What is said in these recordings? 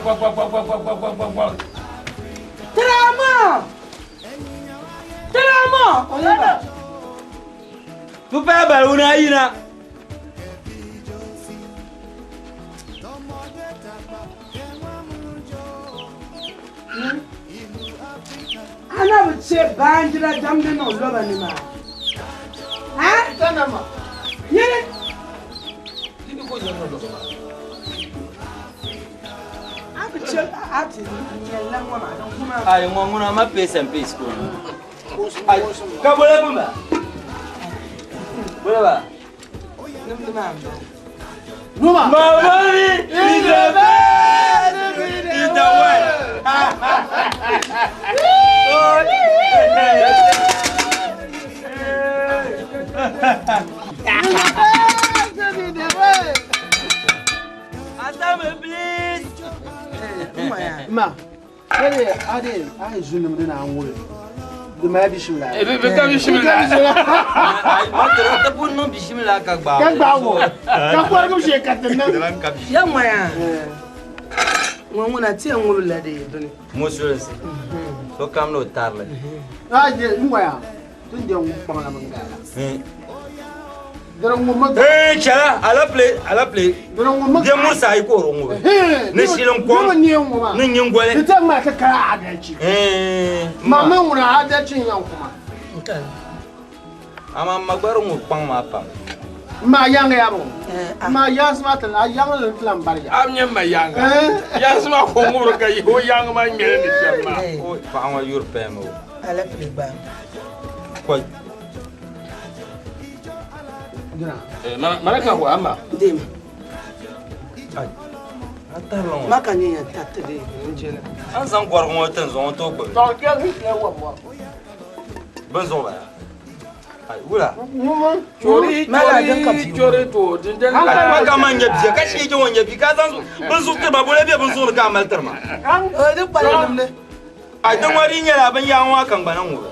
gwa gwa gwa gwa gwa gwa gwa gwa gwa. Tiraamo! Tiraamo! Oliver. Tupaya baligu ni a yina. A na bi chɛ baanjira damdi niŋ loba ni maa? Ha? Nyini! A bi chɛ a ti nyɛlila ŋɔ maa din kuma. Ayi ŋɔ ŋuna ma pace and pace ko. Ayi ka bole bun ba. Bole ba. Nimdi maa m-bala. Numa. Mamani is the best in the world. Asame, please. Ma, kele ade ai zunum de na anwuri. De ma bishimla. E bɛ ka bishimla. Ma tɛrɛ tɛ pun niŋ bishimla ka gbaai. Ka gbaai wo. Ka kɔrigi shee ka ti niŋ. Ya ŋmaya. Ŋɔ ŋuna ti yɛn ŋubi la dee bini. Musulinsi. Sokam ni o tarili. A je ŋmaya. Tin de ŋun kpaŋ la min gala. Diri ŋun mi. Ee chɛla alapile alapile. Diri ŋun mi. Bɛ murisa ayi ka o ŋubi. Ni shilin kom ni nyingoli. Di tɛ ŋmaa ti kala adalci. Ma mi ŋuna adalci n yɛn kuma. Amaa ma gba di ŋubi kpaŋ maa pam. Ma yaŋ ya bo. Ma yaansi maa ti a yaŋ li ti lan bari ya. A nyɛ ma yaŋa. Yaansi maa ka o ŋubiri ka o yaŋ maa ŋmɛli ni shɛm maa. O paɣa ŋɔ yuri paya mi o. Alapile gbaai. Koi. Mana ka ko ama. Dem. Ai. A tarila ŋɔ. Ma ka nyɛ yan tariti dee n jɛla. A ni zaŋ gɔrigu ŋɔ tin zuɣu ŋɔ tooi gbubi. Tɔɣi kpɛri ni wa wa. Bini zuɣu bala. Ai wula. Chori chori chori to din den la. Ma ka man nyɛ bia ka shee je ŋɔ nyɛ bia ka zaŋ bini zuɣu tiri ma bole bɛ bini zuɣu ni ka a mali tiri ma. O di kpala nimdi. Ai din ŋɔ di nyɛla bin yaŋ ŋɔ kangbana ŋubi.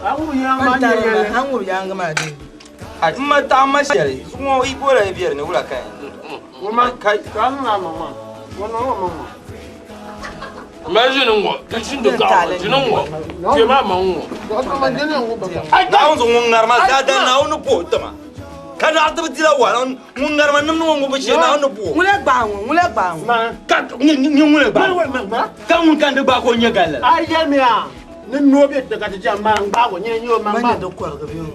A ŋubi yaŋ maa nyɛ A ŋubi yaŋ maa dee. Ai n ma taɣi ma shɛli zuɣu ŋɔ yi bola yi bɛ di ni wula ka yɛn. Wuma kai ka n na ma ma. Wuna ma ma ma. Ma ʒini ŋɔ di ʒini di gaɣa ŋɔ ʒini ŋɔ kpɛ maa ma ŋɔ. Naawuni zuɣu ŋun ŋarima zaadali Naawuni ni puhi tima ka naɣ ti bi dila wahala ŋun ŋarima nimdi ŋɔ ŋubi shee Naawuni ni puhi o. Ŋuna gbaai ŋɔ ŋuna gbaai ŋɔ. Ka nyɛ ŋuna gbaai ka ŋun ka n di gbaai ka o nyɛ galli la. A yɛlimiya ni noo bɛ ti ka ti chɛ ma n gbaai o nyɛ nyɛ o ma Ma gbaai. nyɛ di kɔrigi bɛ o.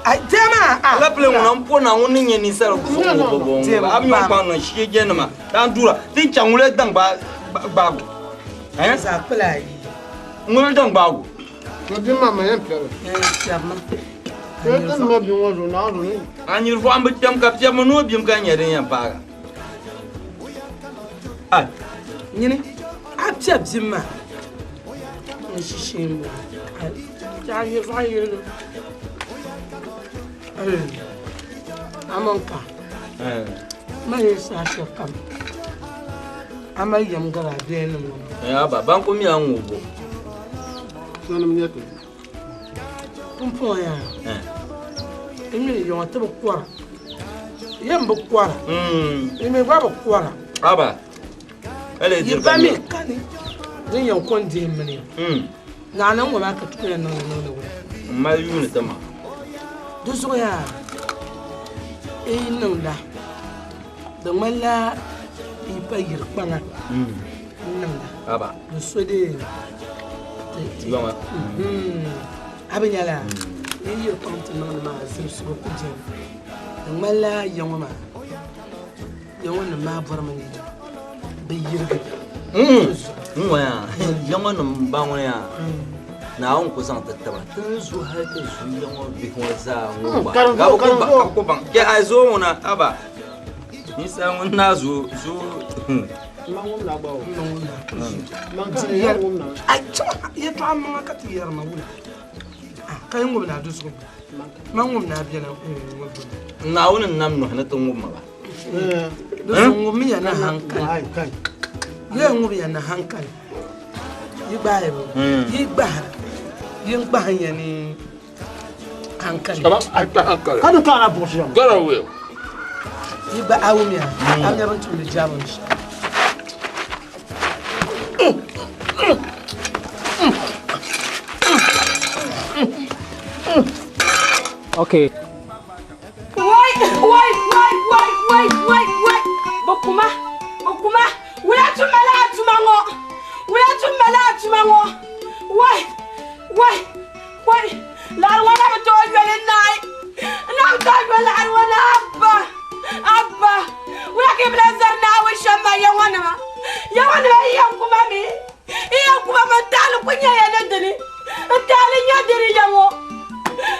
Ai dema a. Alapile ŋuna n po Naawuni ni nyɛ ninsal zuɣu ŋɔ bɔbɔ ŋɔ a bi nyɛ kpaŋ niŋ shee nima ka n dura ti chaŋ ŋuna daŋ gbaagu. Zaɣ kpula ayi. Ŋuna daŋ gbaagu. To di ma ma yɛn piɛri. Piɛri ma. To di ma bi ŋɔ zuɣu naa zuɣu. A nyiri fɔɣim bi kpɛm ka piɛbi mi ni o bim ka nyɛ din yɛn paaga. Ai. Nyini a piɛbi bim maa. N shishee n bɔŋɔ. A nyiri fɔɣim yirigi. Amonka. Ma yɛn saha shɛli kam a mali yɛm gari a bihi nim ŋɔ. Ya ba ban ku mi a ŋubo. Nanim nyɛ ti. Pumpɔŋɔ yaa. N mi yɔŋɔ ti bi kɔra. Yɛm bi kɔra. N mi gba bi kɔra. Aba. Ele Yi ba mi kani din yɛn kɔŋ dihi mini ya. Naɣila ŋɔ maa ka ti ku yɛn niŋdi niŋdi wula. N mali yuuni ti ma. Di zuɣu yaa yi yi niŋda di ŋmanila yi pa yiri kpaŋa n niŋda. Aba. Di so dee Yɔŋa. A bi nyɛla yi yiri kpaŋ ti niŋdi maa zimsigu ku beni. Di ŋmanila ya ŋɔ maa ya ŋɔ nim maa bɔrimi ni bi yirigi. N ŋɔ yaa ya ŋɔ nim ba ŋɔ yaa Naawuni ku zaŋ ti tiba ti ni zu hali ti zu ya ŋɔ bihi ŋɔ zaa ŋɔ gba ka bi ku baŋ ka bi ku baŋ kɛ a zoo ŋuna aba ninsal ŋun naa zoo zoo. Ma ŋum na gba o. Ma ka ni ya ŋum na. Ai yɛltɔɣa maŋa ka ti yɛri ma wula ka yi ŋubila a du zuɣu ma ŋubila a biɛla ŋubbu Naawuni n nam nuhi ni ti ŋub ma ba. Di zuɣu ŋubmiya ni hankali yɛn ŋubiya ni hankali yi gbaai bi yi gbahira yi gbahinya ni hankali Kaba a kpa hankali. Ka di kaana buɣusi yam. Get away. Yi gba a wumya, a nya bɛ ni tumdi jaabu ni shɛm. Okay. Wai, wai, wai, wai, wai, wai, wai. Bɛ kuma, bɛ kuma. Wula tuma laa tuma ŋɔ. Wula tuma laa tuma ŋɔ. Wai, wai, wai. Laɣiri ŋɔ na bi tooi yoli naai. N na bi tooi yoli laɣiri ŋɔ na abba, abba. Wula ka yi bi lahi zari Naawuni shɛm maa ya ŋɔ nima. Ya ŋɔ nima yi yɛn kuma mi. Yi yɛn kuma mi n taali ku nyɛ ya ni dini. N taali nyɛ dini ya ŋɔ.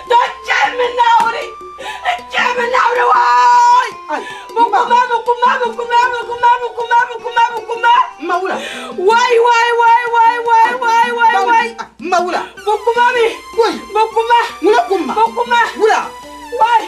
To chɛmi Naawuni. N chɛmi Naawuni waai. Bɛ kuma, bɛ kuma, bɛ kuma, bɛ kuma, bɛ kuma, bɛ kuma, bɛ kuma. Ma wula. Waai, waai, waai, waai, waai, waai, waai, waai. Ma wula. Bɛ kuma mi. Wai. Bɛ kuma. Wula kum ma. Bɛ kuma. Wula. Waai.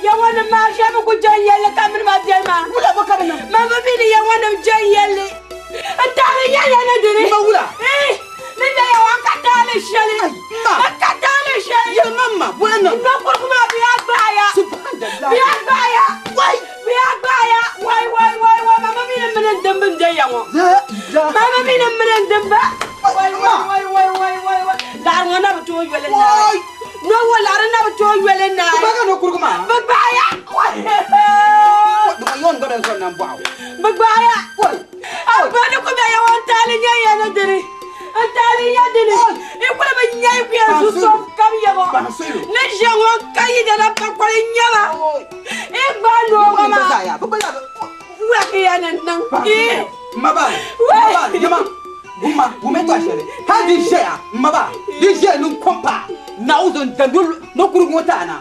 Ya ŋɔ nim maa shɛba ku jɛn yɛlli ka mini ma deli maa. Wula bɛ ka bɛ niŋ. Ma bi mi ni ya ŋɔ nim jɛn yɛlli. N taali nyɛla ni dini. Ma wula. Ee. Ni da ya ŋɔ ka taali shɛli. Ma. N ka taali shɛli. Yɛli ma ma bɔla niŋ. N kurugu maa bɛ yaa gbaaya. Subhanallah. Bɛ yaa gbaaya. Wai. Bɛ yaa gbaaya. Wai wai wai wai ma mi ni mini n dimbi n de ya ŋɔ. La ilaha. Ma mi ni mini n dimba. Wai wai wai wai wai wai. Laɣiri ŋɔ na bi tooi yoli naai. Wai. No ŋɔ laɣiri na bi tooi yoli naai. Ba ka no kurugu maa. Bɛ gbaaya. Wai. Yon gba zɔri na bɔɣu. Bɛ gbaaya. Wai. Abba ni ku bɛ ya ŋɔ n taali nyɛ ya ni dini. N taali nyɛ dini. I kuli bi nya i ku yɛn zu so kam ya ŋɔ. Ni ʒiya ŋɔ ka yi dana pakoli nyɛba. I gbaai noo ŋɔ maa. Wula ka ya ni niŋ. Ii. Ma ba. Ma ba. Yama. Guma. Guma to shɛli. Hali di ʒɛya. Ma ba. Di ʒɛya ni kompa. Naawuni da no kurugu ŋɔ taana.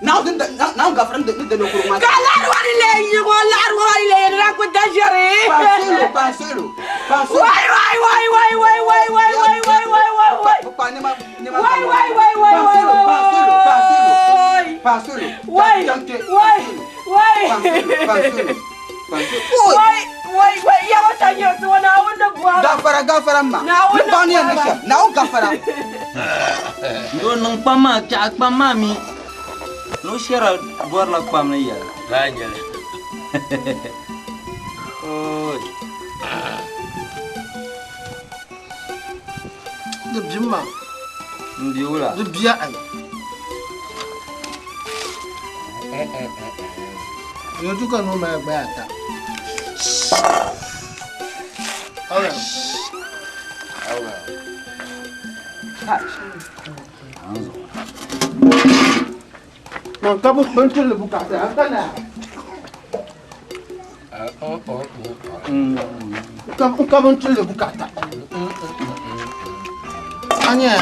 Naawuni da naawuni gafara ni da no kurugu maa. Ka laɣiri ŋɔ ni lee yi ŋɔ laɣiri ŋɔ ni lee yi ku da ʒɛri. Paasolo paasolo. Paasolo. Wai wai wai wai wai wai wai wai wai wai wai wai. Pa nema nema. Wai wai wai wai wai Paasolo paasolo paasolo. wai. Paasolo. Wai wai wai. Paasolo paasolo. Wai wai wai ya wata nyɛ ti ŋɔ Naawuni ni bɔra. Gafara gafara ma. Naawuni Ni baŋ ni yɛn ni shɛm. Naawuni gafara. Yo niŋ kpam maa kpɛɣu kpam maa mi no shɛra bɔrila kpam ni yɛla. Laa nyɛli. Oi. Di bim maa. N bi wula. Di bia ai. Yo duka no ma gba ata. Alright. Alright. Man ka bu bentuli bukata kana. Ka bentuli bukata. Anya.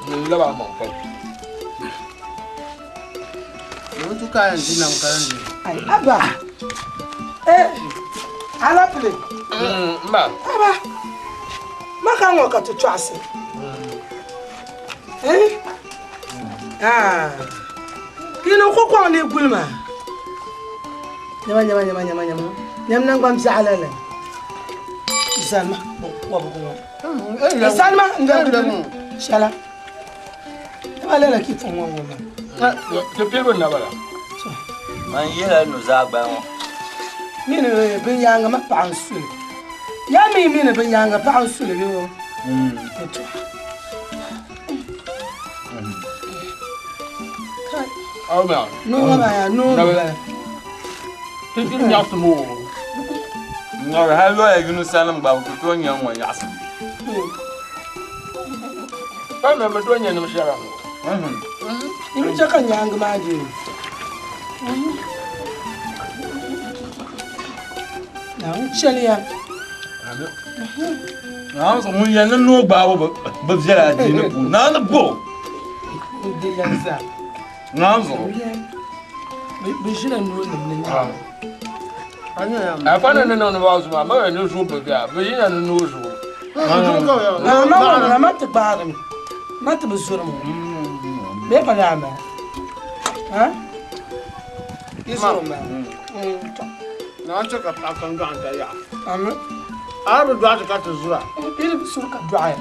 N laba maŋ pam. Yo duka yan dinam karandi. Ai, abba. Eh, alapile. Ma. Abba. Ma ka ŋɔ ka ti tɔɣisi. Eh? Ah. Kini ku kɔŋ ni guli maa. Nyama nyama nyama nyama nyama. Nyam nangbani biɛɣu la la. Zalima wɔbigu ŋɔ. Zalima n doli di shɛla. Nyama lala ki fɔŋ ŋɔ ŋɔ maa. Ti pili bi naba la. Man yɛla nuzaa gbaya ŋɔ. Mini binyaanga ma paɣa n suli. Ya mi mini binyaanga paɣa n suli yoo. To. Aw ma. Noo ŋɔ maa yaa noo n bala. Ti ti nyaɣasim o. Ŋɔri hali lɔya yunu sanim gba bi ku tooi nya ŋɔ nyaɣasim. Pa mi bi tooi nya nim shɛŋa. Yi bi chɛ ka nyaangi maa deei. Naawuni chɛliya. Naawuni sɔ ŋun yɛn ni noo gbaabu bi viɛla adiini puuni. Naawuni bo. N di yan zaa. Naawuni zuɣu. Bi ʒila noo nim ni nyaangi. Afa ni ni niŋ ni baa zuɣu maa, ma ni zuɣu bi biɛla, bi yina ni noo zuɣu. Ma ŋɔ ma ti gbaagi mi. Ma ti bi zuri mi. Bee pa daa maa. Ha? Yi zuri maa. Na an chɛ ka paɣa kam dɔɣi n-ta yaɣa. Ami. A bi dɔɣi ti ka ti zura. Yi bi zuri ka dɔɣi.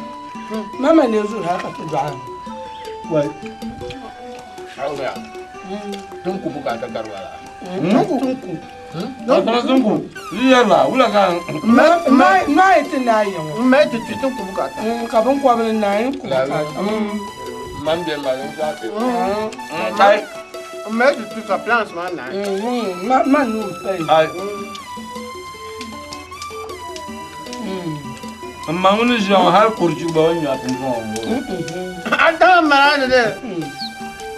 Mama lee zuri hali ka ti dɔɣi. Wai. Awuya. Tunku bukata garwala. Tunku. Tunku. Yalla, wula ka. Ma ma iti na yi ŋɔ. Ma ti ti tunku bukata. Ka binkɔbili na yi ku bukata. Man bɛ ma n zaati. Ai. Ma ti ti ka plans ma na. Ma ma nu pay. Ai. Ma ŋuni ʒiya ŋɔ hali kurchu gba o ni nyaɣi pumpɔŋɔ ŋɔ. A taŋa mara ni de.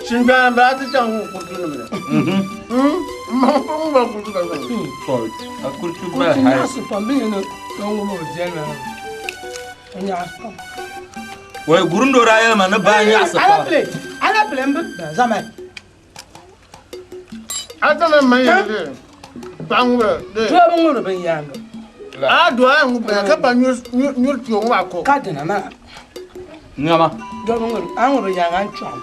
Shingbana bala ti chaŋ kurchu nim ni. Ma n ba kurchu ka zaŋ. A kurchu gba Kurchu hali. nyaɣasi pam bɛ ni o ŋubi o diɛl maa. O nyaɣasi pam. Wai gurundo daa yɛli ma ni baa nyaɣasi pam. Alapile alapile n bi zama. A taŋa ma yi de. Paɣa ŋubira de. Doo bi ŋubiri binyaaŋa. A doo a ŋubira ka pa nyuri tuo ŋɔ maa ko. Ka dina maa. Nyama. Doo bi ŋubiri a ŋubi binyaaŋa n chɔɣim.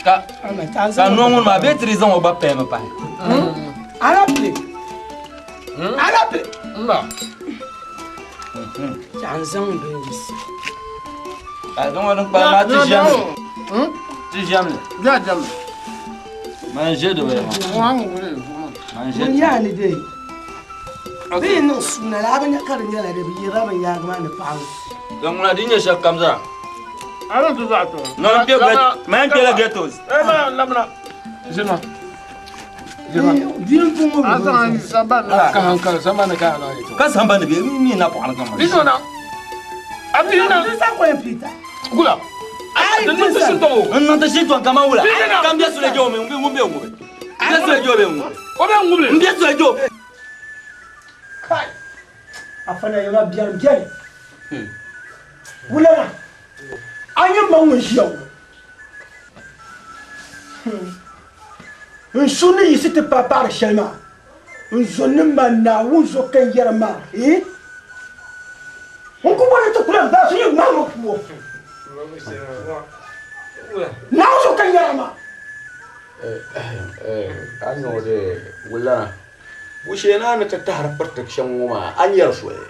Ka ka noo ŋuni maa bee tiri zaŋ o gba payimi pahi. Alapile. Alapile. Mba. N zaŋ bin yisi. Ka zaŋ o din kpalim maa ti ʒɛm li. Ti ʒɛm li. Ya jam. Man ʒe di baya maa. Ŋɔ ŋubiri. Man ʒe. Ŋun yaa ni de. Bi yi niŋ suuna la a bi nya ka di nyɛla de bi yirila binyaaŋa maa ni paɣa. Ka ŋuna di nyɛ shɛli kam zaa. A ni ti zaɣ to. Man kpe man kpela ghettos. Eh ma lamina. Zima. Zima. Bia n puŋ A zaŋ a sambani Ka hankali sambani ka na yi to. Ka sambani bɛ mi napoɣani ka ma. Ni na. A bi na. Di sa ko Peter. Gula. Ai Di niŋ ti shintɔŋ o. N niŋ ti shintɔŋ kaman wula. Di na. Ka n bɛ sule jo mi ŋun bɛ ŋubi. N bɛ sule jo bɛ ŋubi. O bɛ ŋubili. N bɛ sule jo. Kai. Afana yɛma biɛri biɛri. Wula na. A nyɛ ma ŋun ʒiya ŋɔ. N su ni yisi ti pa paɣiri shɛli maa. N zo ni ma Naawuni zo ka n yɛri maa. N ku bɔri ti kula n baasi yi ŋmaa ŋɔ puo. Naawuni zo ka n yɛri maa. A nyɛ de wula. Wushee naa ni ti tahiri piriti shɛm ŋɔ maa a nyɛri soli.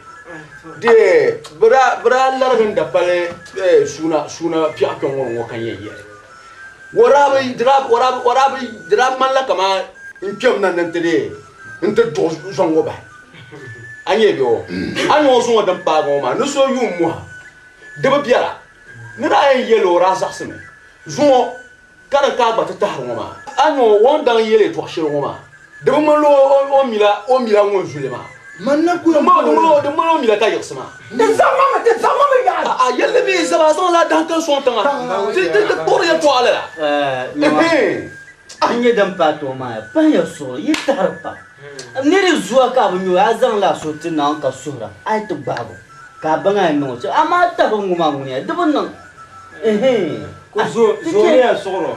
De bira larigi n dapali suuna suuna piɛɣu kpɛŋ ŋɔ ŋɔ ka yɛn yɛli. Warabi dirabi ŋmanila kaman n kpɛm na ni n ti de n ti duɣi zɔŋ ŋɔ bahi. A nyɛ bɛ o. A nyɛ o zuŋɔ din paagi ŋɔ maa ni so yuun muha di bi biɛla ni daa yɛn yɛli o daa zaɣasimi zuŋɔ ka din ka gba ti tahiri ŋɔ maa. A nyɛ o o ni daŋ yɛli yɛltɔɣa shɛli ŋɔ maa di bi ŋmanila o mila ŋun zuli maa. Man na ku Di ŋmanila o mila ka yiɣisi maa. Ti zaŋ ma mi, ti zaŋ ma mi yaɣali. A yɛlli mi zaba a zaŋ la dahin sɔŋ tiŋa. Ti kpuɣiri yɛltɔɣa lala. N nyɛ din paai too maa pahiya suɣuri yi tahiri pam. Niri zuwa ka bi nyɛ a zaŋ la so ti naawuni ka suhura a yi ti gbaabu ka a baŋ a yi niŋ o shɛm amaa tahi ŋɔ maa ŋuni ya di bi niŋ. Ko zoomiya suɣuro.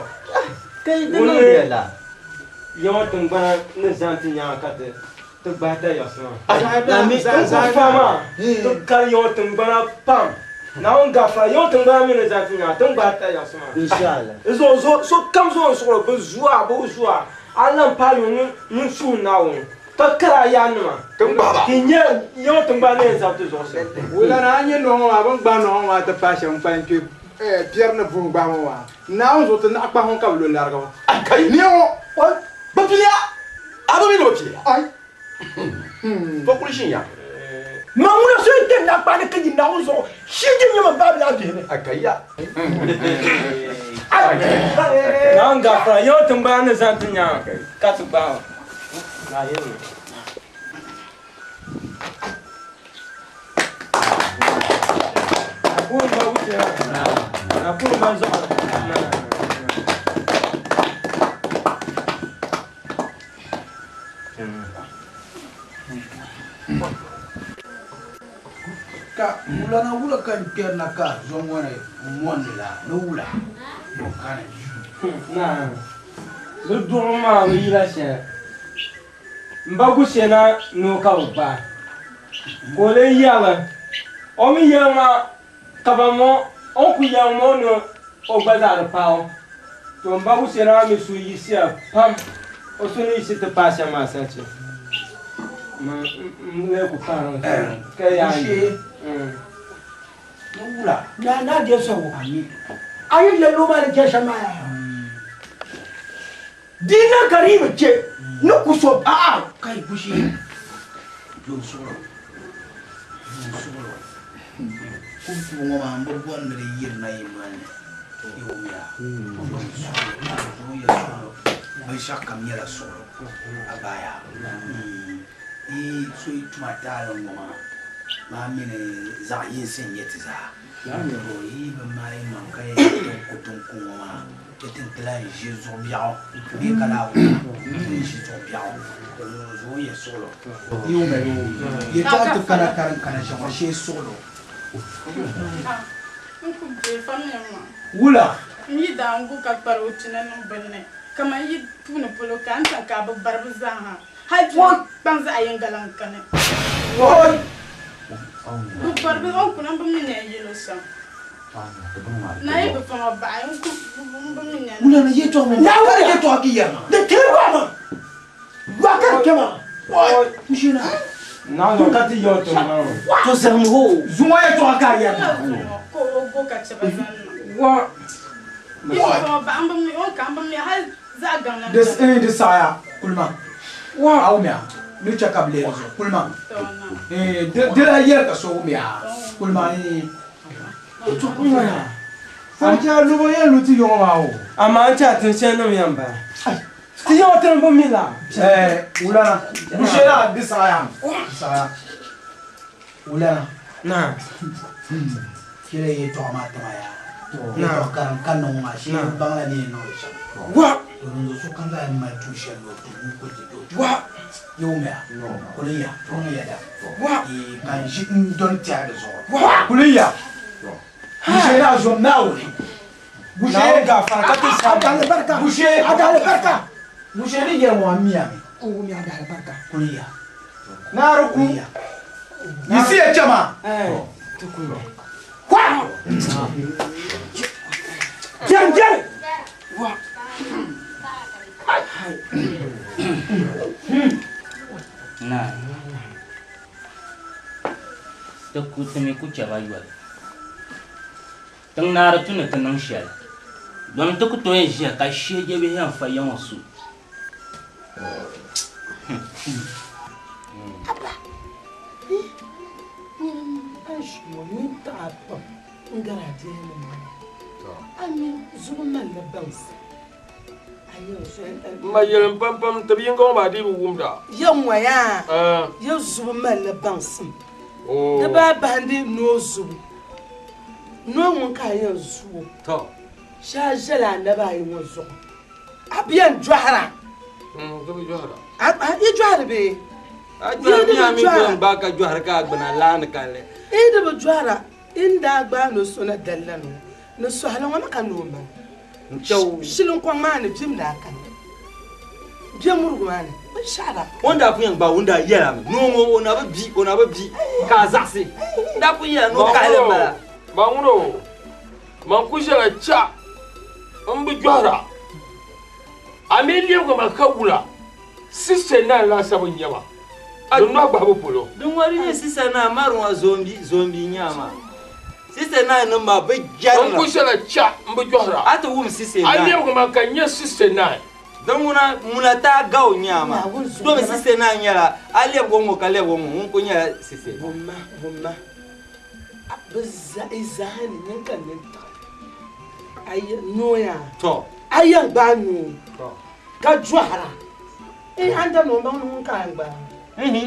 Ka di niŋdiya la. Yaŋɔ tiŋgbana ni zaŋ ti nyaŋa ka ti gbahi ta yiɣisi maa. N ku fa maa ti kari yaŋɔ tiŋgbana pam. Naawuni gafara yaŋɔ tiŋgbana mi ni zaŋ ti nyaŋa ti gbahi ta yiɣisi maa. Inshallah. So kam zo n suɣuro bi zuwa bi zuwa a lan paai ŋun suhu Naawuni ka kari a yaa nima. Ti nyɛ yaŋɔ tiŋgbana ni yɛn zabi ti zuɣu shɛm. Wula na a nyɛ noo ŋɔ maa bin gbahi noo ŋɔ maa ti paai shɛm n kpalim kpe piɛri ni vuhim gbahi ŋɔ maa Naawuni zuɣu ti naɣa kpahi ŋɔ ka bi lo larigibu. Kai ni ŋɔ bi piliya a bi mi ni bi piliya. Ai. To kuli ʒiya. Ma ŋuna so n kpɛ naɣa ni ka yi Naawuni zuɣu shee je nyɛ ma baabila a bihi ni. Akaya. Naawuni gafara yaŋɔ tiŋgbana ni zaŋ ti nyaŋa ka ti gbahi o. Ka wula na wula ka n kpɛri na ka zɔŋ ŋɔ ni mɔndi la ni wula o kani. Naa, bi duɣu maa bi yila shɛli. N ba Gushena noo ka bi gbaai. Ka o lee yɛli o mi yɛli maa ka ba ŋɔ o ni ku yɛli ŋɔ ni o gba zaa di paai o. To n ba Gushena maa mi suhu yiɣisiya pam o suhu ni yiɣisi ti paai shɛm maa sachi. N lee ku paai o ka yaa yi. Ni wula. Na na de so wo. Ami. A yi yɛli o maa ni chɛ shɛm maa yaa. Di niŋ ka di yi bi chɛ ni ku so a'a. Kai gushi lo suɣulo lo suɣulo kubu kubu ŋɔ maa n bi bɔri ni di yiri na yi noli ni yi wumya lo suɣulo naa zuŋɔ ya suɣulo binshɛɣu kam nyɛla suɣulo a baaya yi so yi tuma taali ŋɔ maa maa mini zaɣ yinsi n nyɛ ti zaa to yi bi maai maŋ ka yɛn tin ku tin ku ŋɔ maa Ti ti ti lahi ʒi zuɣu biɛɣu bee ka lahi wula ti ni ʒi zuɣu biɛɣu zuɣu yɛ suɣulo. Yɛltɔɣa ti kana ka din kana shɛm ŋɔ shee suɣulo. N ku be famiya maa. Wula? N yi daa n-gu ka kpari o pina niŋ bini ni kaman yi puuni polo ka n chaŋ ka a bi bari bɛ zaa ha. Hal pina kpaŋ zaɣ yiŋga lan kani. Bɛ bari bɛ o ni kuna m-bi mi ni n yɛl o shɛm. Na yi bi fama baɣi n ku m-bi mi ni n Wula na yɛltɔɣa ŋɔ maa ka di yɛltɔɣa ki yɛri maa. Di tiri wa maa. Wa ka di kpɛ maa. Kushina. Naawuni ka ti yɛl o tiŋgbani ŋɔ. To zahim ho. Zuŋɔ yɛltɔɣa ka a yɛri maa. Ka o go ka chɛ ba zani maa. Wa. Yi bi fama baɣi m-bi mi o ni ka m-bi mi hal zaɣ gaŋ lan Di kani. di saɣaya kulima. A wumiya ni chɛ ka bɛ leeri zuɣu kulima. Di lahi yɛli ka so wumiya kulima. Sancha lubo yɛn lu ti yɔŋɔ maa o. Amaa n chɛ tin shɛli nim yɛn bala. Ti yɔŋɔ ti ni bi mi la. Wulana, Bushɛla di saɣaya, di saɣaya. Wulana. Naa. Kpɛla yɛltɔɣa maa tima yaa. Yɛltɔɣa karim kanna ŋɔ maa shee bi baŋla ni yɛn niŋdi shɛm. Wa! To din zuɣu sokam zaa yɛn mali tuun shɛli ni o tum n kuli ti doo tum. Wa! Yi wumya? Kuli ya, tɔŋ yɛda. Wa! Ee, ka n ʒi n dɔni tɛha di zuɣu. Wa! Kuli ya. Gushee naa zom Naawuni. Gushee. Naawuni gaafara ka ti saɣim. Adali barika. Gushee. Adali barika. Gushee ni yɛli ŋɔ a miya mi. N wumya adali barika. Kuli ya. Naari ku. Yisi ya chama. Wa! Jɛri jɛri. Wa! Naa. Ti ku ti mi ku chɛ ba yoli. Tiŋ naa di tu ni ti niŋ shɛli, domi ti ku tooi yɛn ʒiya ka shihi je bihi yɛn fa ya ŋɔ su. Abba, nyini a ni ʒi ŋɔ nyin taɣi a pam n-gari a deenim maa. A mi zuɣu malila baŋsim. M ma yɛlim pam pam tib yiŋga ŋɔ maa dii bi wumda. Ya ŋɔ yaa, ya zubu malila baŋsim. Di baa bahindi noo zubu. Noo ŋun ka a yɛn zu o, shee a ʒɛla a naba ayi ŋɔ zuɣu. A bi yɛn jɔhira. Yi jɔhiri bee? A jɔhiri mi a mi bi yɛn gbaai ka jɔhiri ka a gbuna laani kanli. Yi di bi jɔhira, yi ni daa gbaai no so na dali la noo, ni sɔhili ŋɔ mi ka noo mali. Shilinkɔŋ maa ni bim daa kani. Bɛ murigu maa ni binshɛɣu daa. O ni daa pun yɛn gbaai o ni daa yɛla mi ni o ŋɔ o na bi bi o na bi bi ka a zaɣisi n daa pun yɛla ni o kahili m-bala. Man ŋuna o, man ku ʒɛla cha m bi jɔhira. A mi lɛbigi ma ka wula sisɛ naan laasabu n-nyɛ ma di nɔhi gbahibu polo. Din ŋɔ di nyɛ sisɛ naan mari ŋɔ zombi zombi n-nyɛ a maa. Sisɛ naan nim maa bi jɛri N ku ʒɛla cha m bi jɔhira. A ti wum sisɛ naan. A lɛbigi ma ka n nyɛ sisɛ naan. Din ŋuna ŋuna taa gao n-nyɛ a maa. Domi sisɛ naan nyɛla a lɛbigi o ŋɔ ka lɛbigi o ŋɔ ŋun kuli nyɛla sisɛ. Wumma wumma bɛ zaa ni nyin ka nini tiɣi a nooya Tɔ. a yɛn gbaai noo Tɔ. ka jɔhira n a ni da noo baŋ ni ŋun ka a yɛn gbaai. Ihi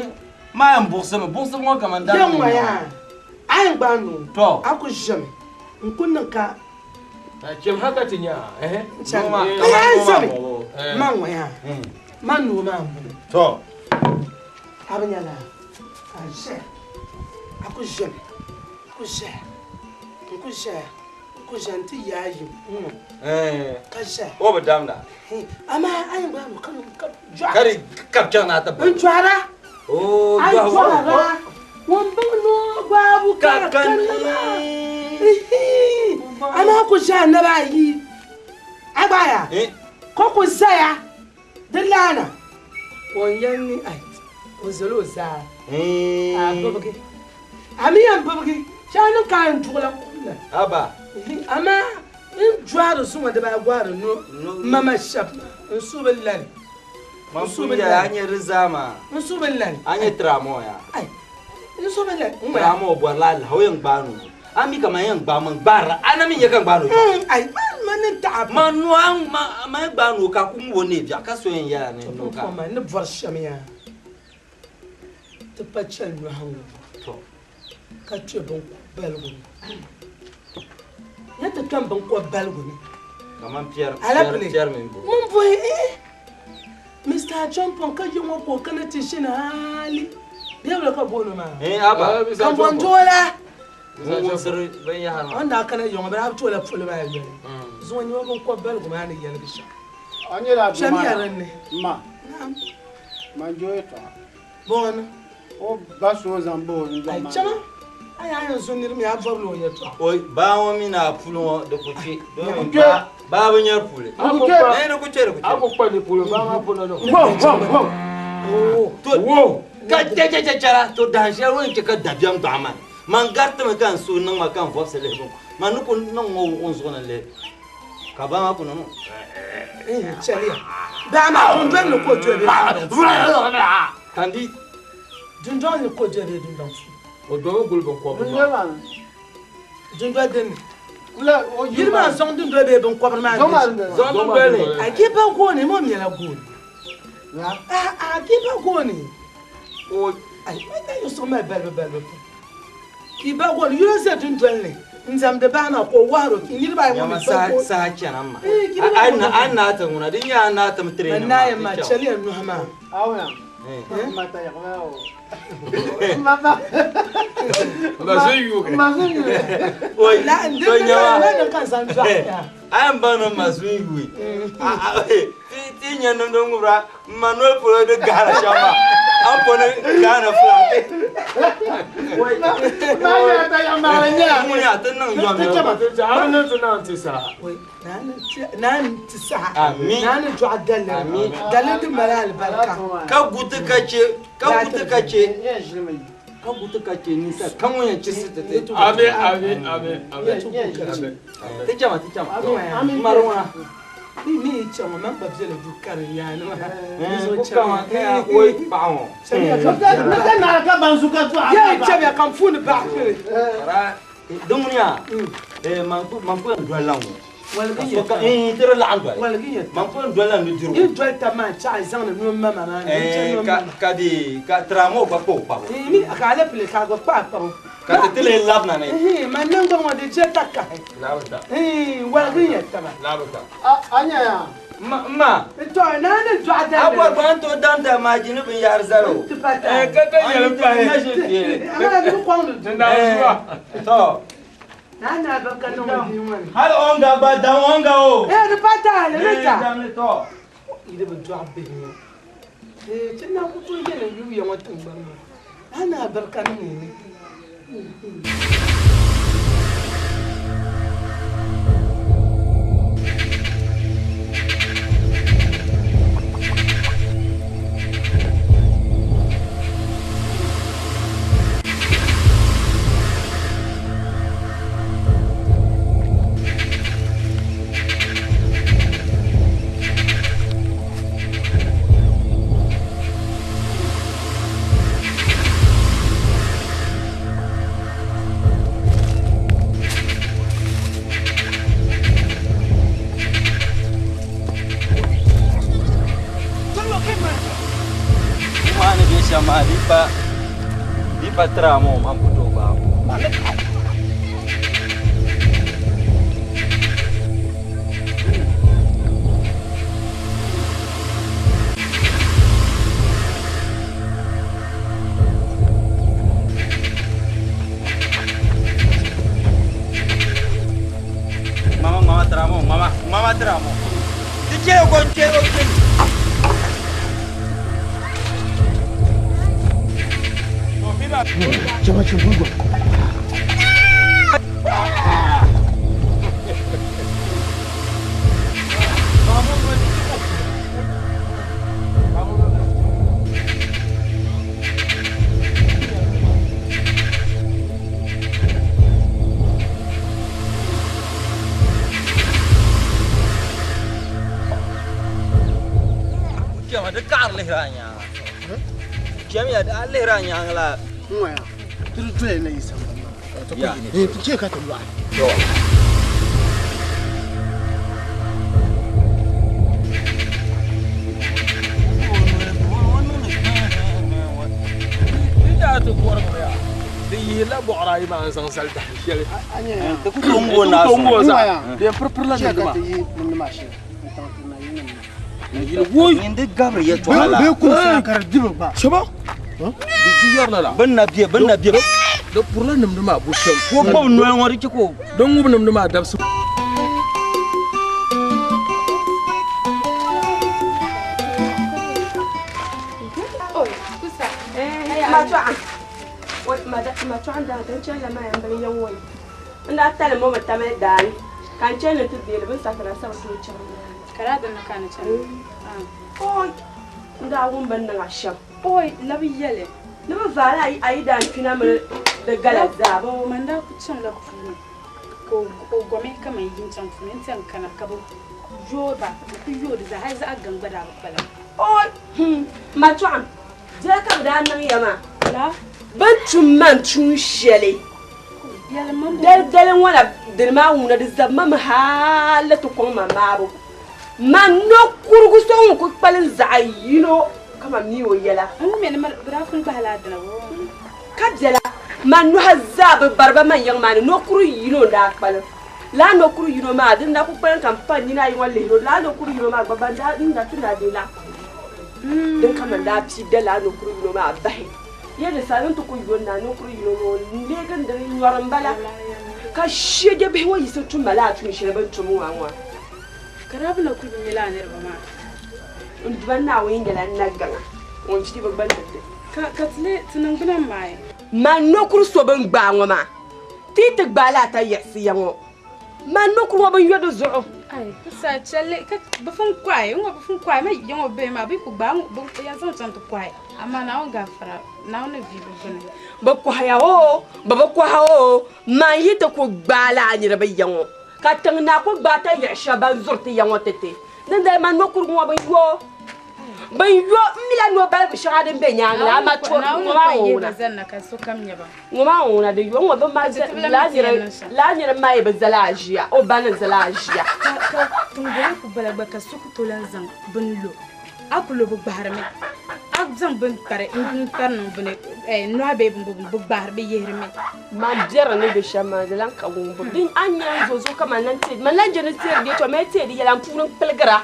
maa yɛn buɣisimi buɣisibu ŋɔ kaman Yɛn ŋɔ yaa a yɛn gbaai noo Tɔ. a ku ʒimi n ku niŋ ka Chem ha ka ti nya a. N chani. N zami man ŋɔ yaa man noo maa m-bɔŋɔ. Tɔ. A bi nya laa ka a ʒiya a ku ʒimi n ku ʒiya n ku ʒiya n ku ʒiya nti yaai yim n-ŋɔ ka ʒiya. O bi damda. Amaa a yɛn gbaai noo ka niŋ ka jɔhira. Ka di kabi chaŋ ni a ti baŋ. N jɔhira. Oo A jɔhigu. jɔhira. Ŋun baŋ noo gbaabu ka di kanna maa. Amaa ku ʒe a naba ayi. A gbaaya ka o ku zaya di laana ka o yɛli ni ai o zala o zaa ka a bibigi. A mi yɛn bibigi shɛli niŋ ka a yɛn duɣila kum la. Aba. Amaa N jɔhiri zuŋɔ dibaa gɔhiri no mama shɛba maa, n suhu bi lali. Man pun yɛli a nyɛ di zaa maa. N suhu bi lali. A nyɛ tiramoo yaa. Ai, n suhu bi lali. Tiramoo bɔrila alaha o yɛn gbaai ni o. A mi ka man yɛn gbaai man gbaarila a na mi nyɛ ka n gbaai ni o chɔ. Ai, man ni taɣi. Man no a man yɛn gbaai ni o ka ku ŋub o neei biɛɣu ka so yɛn yɛla ni no ka. N ni bɔri shɛm yaa ti pa chɛli nɔhi ŋɔ ka kpe binkɔbaligu ni. Ya ti kpɛm binkɔbaligu ni. Kaman piɛri Alapile piɛri mini buhi. Mini buhi eh Mister Acheampong ka yi ŋɔ ka o kana ti ʒini hali bee wula ka booni o maa? Eh, Abba. Kambɔntoo la. Ŋun wumsiri binyahari maa. O ni daa kana yi ŋɔ bɛ daa bi ti o la puli maa yoli. Zuŋɔ nyɛma binkɔbaligu maa ni yɛligi shɛm. A nyɛla Kpɛmiya duma din ni. Ma. Naam. Man jo yɛtɔɣa. Bɔni. O ba so o zaŋ bahi o ni Ai maa. chama. A yaa yɛn zo niriba mi a bɔrila o yɛtɔɣa. O baa ŋɔ mini a puli ŋɔ di ku kpe. Domin Di ku kpe. baa bi nyari puli. A ku kpa. Eh, di ku kpe, di ku kpe. A ku kpa ni puli, baa maa puli ni. Wow, wow, wow. To, wow. Ka chɛ chɛ chɛ chɛra, to dahin shɛli o yɛn chɛ ka dabiɛm dɔɣi ma ni. Man garitimi ka n suhu niŋ ma ka n vɔbisi lihi bin man ni ku niŋ ŋɔ wuɣi n zuɣu ni lihi. Ka baa maa ku niŋ. Eh, chɛliya. Baa maa dundoli ni ka o doli bee dundɔŋ puuni? Kandi. Dundɔŋ ni ka o doli bee dundɔŋ puuni? O domi guli binkɔbiri maa. Dundoli din ni. Yili maa zaŋ dundoli bee binkɔbiri maa Zaŋ maa ni. dundoli. Zaŋ dundoli ni. A ke ba gooni, mo mɛla gooni. A ke ba gooni. O ai, ma na yusufu mali balibu balibu pam. Ki ba gooni, yino ʒe dundoli ni n diɛmdi baa maa ka o wahiri o niriba ayi ŋɔ Nyama mi ba gooni. saha chana ma. Eh, ki ba A gooni. na a na ti ŋuna di nyɛ a na tim training Man na yɛn maa, ma ti chaŋ. chɛliya nuhi maa. Awuna. Eh. Ma ta yaɣa maa o. Ma ba. Ma zin yuugi. Ma zin yuugi. Oi, La n to di nyama. la ni ka zaŋ dɔɣi ya. A yɛn baŋ ni ma zin yuui. A, a, ti, ti nyɛ nimdi ŋubira, n ma noli polo di gahara shɛm maa. A ni poni Ghana flag. Ma nyɛ ta yaɣa maa nyɛ. Ŋuni a ti niŋ yɔm Ti chɛma. Ti chɛ, a bi niŋ ti naan ti saha. Oi, naa ni ti, naa ni ti saha. Amin. Naa ni dɔɣi daliri. Amin. Daliri din mali alibarika. Ka gu ti ka che, ka gu ti ka che. Nyɛ ʒilimi. Ka gu ti ka che ninsa kam ŋun yɛn chisi ti ti. Amin, amin, amin, amin. Amin. Ti chɛma, ti chɛma. Amin. Mari ŋuna. Mi mi yi chaŋ ŋɔ, man gba bela du karim yaani maa. Eh, ku kama ka yaa oi paɣa ŋɔ. Chɛmiya ka Ne ka naa ka ban zu ka dɔɣi. Yɛ chɛmiya ka n puuni baɣa kpiri. Kara, din ŋuni yaa, eh, man ku, man ku yɛn doli la ŋɔ. Waligi Ka yɛ so ka, taba. eh, ti di laɣim doli. Waligi yɛ taba. Man ku yɛn doli la nudirigu. Yi doli taba maa chaɣi zaŋdi nuu mama maa ni, n chɛ Eh, nuu ka, mama. ka di, ka tiramoo gba kpa o kpabo. Eh, mi ka alepile ka a gba kpa a kpabo. Ka ti ti lee labina ni. Eh, man niŋgbuŋ ŋɔ di je takahi. Labi ta. Eh, waligi yɛ taba. Labi ta. A nyɛ ya. Ma, ma. To, naa ni dɔɣi A daliri. bɔri gba n tooi damda maajini binyahari zali o. Ti pa taai. Eh, ka ka yɛli pahi. Na ʒi fiɛli. Amaa di bi kɔŋ di Ti naan zuwa. To. Naa ni alibarika niŋ o bia ŋɔ ni. Hali ɔŋga gba dam ɔŋga o. Eh, di pa taai li, ni ta. Eh, damli to. Yi di bi dɔɣi bihi ŋɔ. Eh, ti na ku tooi yɛli n yuya ŋɔ tiŋgbani maa. Naa ni alibarika niŋ yi ni. Kuma ni bɛ shɛm maa, di pa, di pa tiramoo, man ku tooi gbaai o. Mama, mama tiramoo, mama, mama tiramoo. Ti chɛ o ko n-chɛ o chɛ. Chama chungugwa. lihiri a nyaanga. Chamiya a lihiri a nyaanga la. N ŋɔya ti di doya na yi sambani maa. Ti chɛ ka ti lɔhi. Di yihila bɔɣiri ayi maa n-zaŋ zali dahin shɛli. Ti ku tooi ŋ-ŋɔ naa sɔŋ. N ŋɔya Di yɛn piripirila chɛ nimdi ka maa. ti yi nimdi maa shee n-chaŋ ti na yi nimdi. Nyin di gabiri yɛltɔɣa la. Bee kumsi ka di dibi gba. Shɛba di di yɛrila la. Bɛ na be, bɛ na be. Di purila nimdi maa bushɛm. Ka o gbubi noli ŋɔ di chɛ ka o. Di ŋubi nimdi maa dabisi. N daa tali mo mi tamali daani ka n chani ni ti deeli bin sakira sabi ti o chaŋ daani. Ka daa dinni ka a ni chani? Oi, n daa wum bini niŋ a shɛm. Oi, labi yɛli. Ni bɛ vaala a yi daan kpina mini di gala zaa. Man daa kuli chaŋla puuni ka o gomi kaman yi n-chaŋ puuni nti yɛn kana ka bɛ yooi ba, bɛ kuli yooi di zaa hali zaɣ gaŋ gba daa bi kpalim. Oi, ma tɔɣim, dila ka bɛ daa niŋ ya maa. Bɛ ni tum man tuun shɛli dali dali ŋɔ la dini maa ŋuna di zabi ma mi hali ti kɔŋ ma maabu. Man no kurigu so ŋun ku kpalim zaɣ yino ka ma mi o yɛla. Ka biɛla, man nɔhi zaa bi bari ba man yiŋ maa ni, no kuri yino n-daa kpalim. Lala no kuri yino maa din daa ku kpalim ka m pa n nina ayi ŋɔ lihiri o, lala no kuri yino maa gba ban daa n na ti na deei lala din ka man daa pii da lala no kuri yino maa bahi. Yɛ di saha din ti ku yo n-naai no kuri yino ŋɔ n-leegi n dini nyɔri m-bala ka shɛja bihi ŋɔ yiɣisi tum ma lala tuun shɛli bɛ ni tum ŋɔ ŋɔ. Ka daa bi na kuli bi nya lala niriba maa. N Duuma Naawuni nyɛla nagaŋa ŋun pii bi gba ni ti. Ka ti lee ti niŋgbuna m-maai. Man nokuri so bɛ ni gbaai ŋɔ maa, ti yi ti gbaai la ata yiɣisi ya ŋɔ. Man nokuri ŋɔ bɛ ni yo di zuɣu. Ai, kusa chɛli ka bɛ pun kɔhi, n ŋɔ bɛ pun kɔhi ma ya ŋɔ bihi maa, bɛ yi ku gbaai ŋɔ, bɛ yɛn zaŋ chaŋ ti kɔhi. Amaa Naawuni gaafara, Naawuni ni vi bɛ gbuni. Bɛ kɔhiya oo, bɛ bi kɔhi oo, man yi ti ku gbaai la a niriba ya ŋɔ, ka tiŋ naa ku gbaai ta yiɣi shɛba ban zuri ti ya ŋɔ ti ti. Dindali man nokurigu ŋɔ bɛ yo. Bin yo m mila no balibu shɛŋa din be nyaangi la, amaa to ŋɔ maa ŋɔ ŋuna. Ŋɔ maa ŋɔ ŋuna di yo ŋɔ bi mali lala niri ma yi bi zali a ʒiya o ba ni zali a ʒiya. Ka tiŋgbɔŋ ku bala gba ka so ku tooi lan zaŋ bini lo a ku lo bi gbahirimi a zaŋ bini kpari n-kpari niŋ bini nɔhi bee bini bi gbahiri bɛ yihirimi. Man biɛri ni be shɛm maa di lan ka wumbu. Din a ni nya n zo zuɣu ka man lan teei man lan je ni teeri di yɛtɔɣa mali teei di yɛla m puuni n-kpiligira.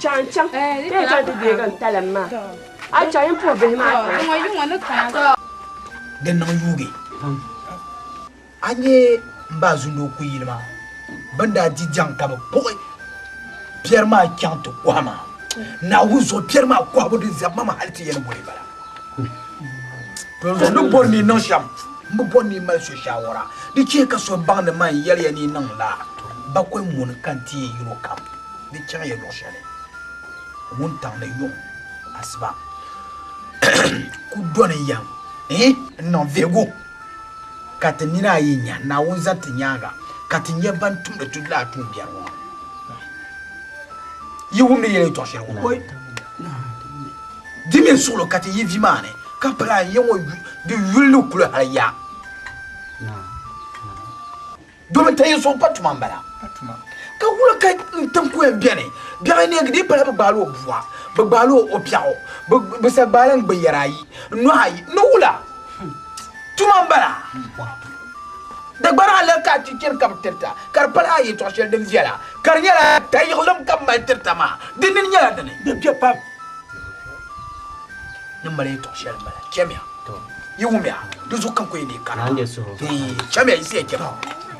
Chaŋ chaŋ ti yɛn chaŋ ti deegi n talim maa. A chaŋ yɛn puhi bihi maa tiŋa. Din niŋ yuugi a nyɛ m ba Zundoo kuyili maa bɛ ni daa di jaŋ ka bɛ kpuɣi piɛri maa chaŋ ti kɔhi maa. Naawuni zuɣu piɛri maa kɔhibu di zabi ma mi hali ti yɛn boli bala. To zuɣu ni bɔri ni yi niŋ shɛm, m bi bɔri ni yi mali so shaawara. Di chɛ ka so baŋ ni man yɛliya ni yi niŋ la bakɔi ŋuni ka n ti yi yino kam. Di chaŋ ya luɣ shɛli wuntaŋ ni yuŋ asiba ku dɔni ya n-niŋ vihigu ka ti nina ayi nya Naawuni zani ti nyaaŋa ka ti nya ban tumdi ti lala tuumbiɛri ŋɔ maa. Yi wumdi yɛla yɛtɔɣ shɛli ŋɔ? Di mi suɣilo ka ti yi vi maa ni ka pala n ya ŋɔ di yuli ni kuli hali ya. Domin tayin so pa tuma m-bala. Ka wula ka n tiŋ ku yɛn beni? Biɛɣu neegi di yi pala bɛ gbaali o bua, bɛ gbaali o piɛɣu, bɛ sa gbaali n gbin yɛra ayi, nɔhi ayi, ni wula? Tuma m-bala. Dagbana la ka a ti chani ka bɛ tirita, ka di pala a yɛtɔɣ shɛli din viɛla, ka di nyɛla tayiɣilim ka bɛ mali tirita maa, di nini nyɛla dini? Di be pam. Ni mali yɛtɔɣ shɛli m-bala. Chamiya. Yi wumya, di zuɣu kam ku yɛn dii kana maa. Chamiya, yi siya chama.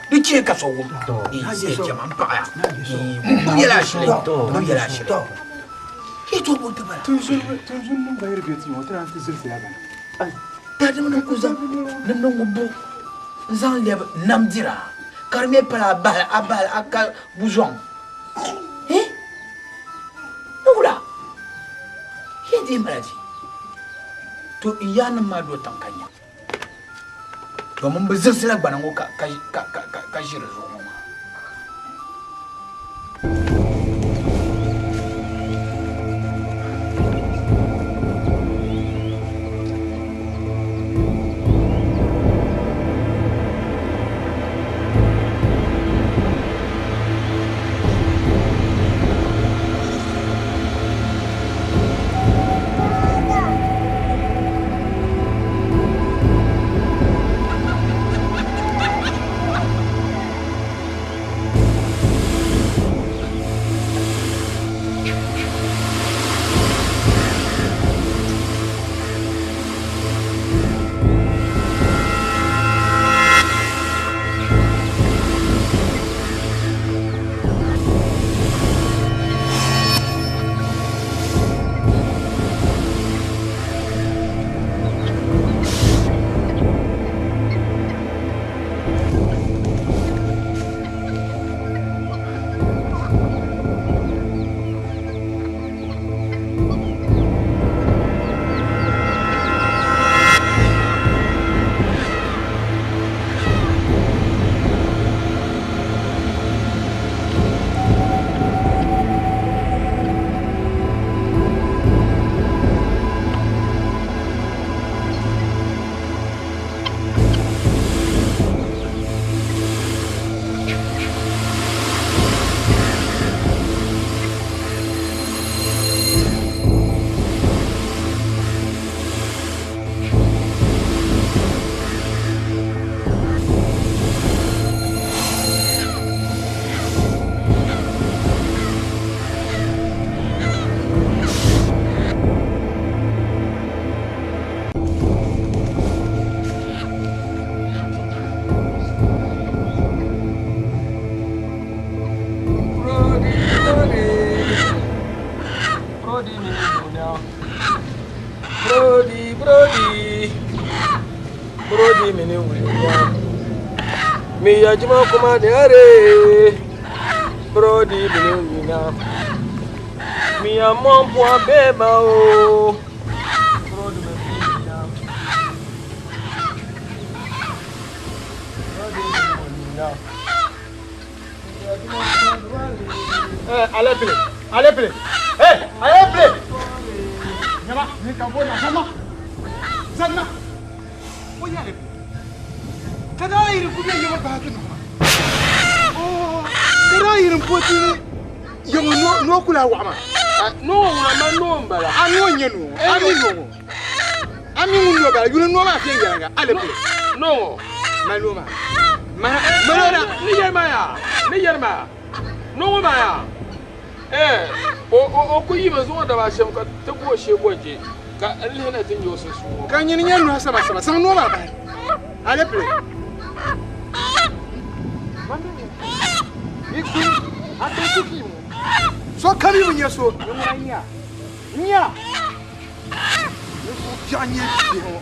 Di chɛ ka so wum. Yi siya chama, m paɣiya. Gbubi yɛla ashili. Gbubi yɛla ashili. Yɛtɔɣ bɔ n-ti bala? Tinzunnim gba yi di be ti ŋɔ, ti naan ti zilisi la bana. Daadamnim ku zaŋ nimdi ŋubbu n-zaŋ lɛbi nam dira, ka di mi pala a bahi a bahi a ka buzɔŋ. Ni wula? Yɛn dii mali di. To n yaannim maa do tiŋ ka nya. Domin bɛ zilisi la gbana ŋɔ ka ʒi di zuɣu ŋɔ maa. Burodi mini wina. Mi ya juma kuma da yare. Burodi mini wina. Mi ya mɔmpua beba o. Burodi mini wina. Burodi mini wina. Ale pile, ale pile. Eh, ale pile. Nyama, ni ka bo na sama. Zanna. O ya le. Kada yiri ku be yama ba ka no. Oh, kada yiri poti ni yama no no kula wa ma. No wula ma no mbala. A no nye no. A mi no. A mi no ba yulu no ma fi yanga ale pile. No. Ma no ma. Ma ma na. Ni yɛrɛ ya. Ni yɛrɛ ma. No ma ya. Eh, o o o ku yi ma zuwa da ba shem ka ta go she gonje. Ka an lihina tin yo sun su. Ka nyini nye no sama sama. Sang no ma ba. Ale pile. So kari mu nye so. Nya. Nya. Ni ku pya nye bi ho.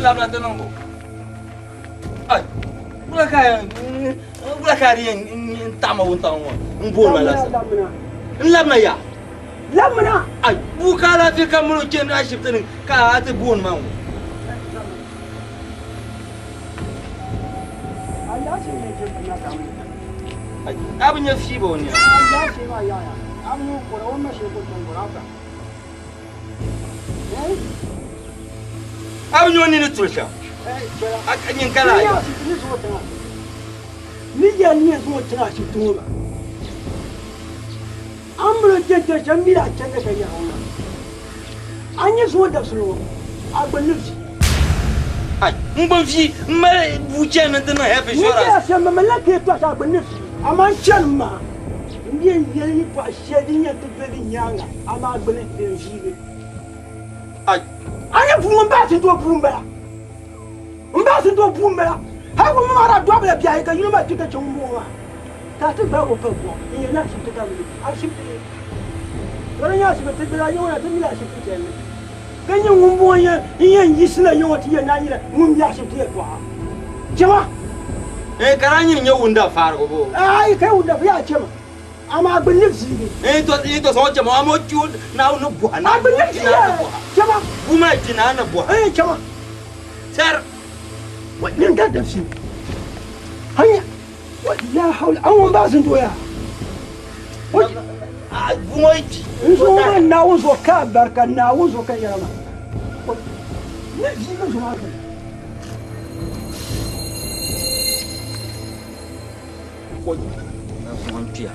Labla te niŋbu. Ai, wula ka wula ka di yɛn n taɣama wuntaŋ ŋɔ n booni ma laasabu. N labina ya. Labina. Ai, buu ka alaafee ka mali o chani ashibiti ni ka a ti booni ma ŋɔ. A bi nya fiiba o nina. A bi nya o nini tuli shɛm. A nyin ka laa ya. Ni yɛli ni zuŋɔ tiŋa ashibiti ŋɔ maa. An bolo jɛjɛ shɛm mi a chandi ka yaɣa ŋɔ. A nyɛ zuŋɔ dabisili ŋɔ, a gbunni vi. Ai, n gbuni vi, n mali buu chani ni ti niŋ health Ni insurance. yɛla shɛm ma la kee tɔhi a gbunni vi. Amaa n chani maa, n yɛn yɛli yɛltɔɣa shɛli din yɛn ti doli di nyaaŋa, amaa gbuni din viigi. Ai. A nyɛ buu ŋɔ m bahi sindoo buu m-bala. M bahi sindoo buu m-bala. Hali ŋun maa daa dɔbila bihi ayi ka yino maa kpi ka chɛ ŋun bɔŋɔ maa. Ka a ti gbaagi o pa buɣim n yɛn ni ashibiti ka bɛ yi ashibiti ni. Ka di nyɛ ashibiti ti daa nyɛ ŋɔ na ti mila ashibiti chɛli. Ka nyɛ ŋun bɔŋɔ yɛn n yɛn yiɣisina nyɛ ŋɔ ti yɛn naan nyɛla ŋun be ashibiti yɛltɔɣa. Chɛma. Eh, ka daa nyini nyɛ wunda faarigu bo. Ayi, ka wunda yaa chɛma. Amaa gbunni viigi. Eh, to eh to sɔŋ chɛma amaa o kpi o Naawuni ni bɔha. A gbunni viigi bɔha. Chɛma. Bua maa kpi naa ni bɔha. Eh, chɛma. Tɛri. Wa nyin da dabisi. Hanya. Wa la hawla an ŋun baɣisi n doya. A bua ŋɔ yi kpi. N zuɣu maa Naawuni zuɣu ka barika Naawuni zuɣu ka yɛla maa. Ni viigi zuɣu maa gbuni. Na zuɣu n kpiya.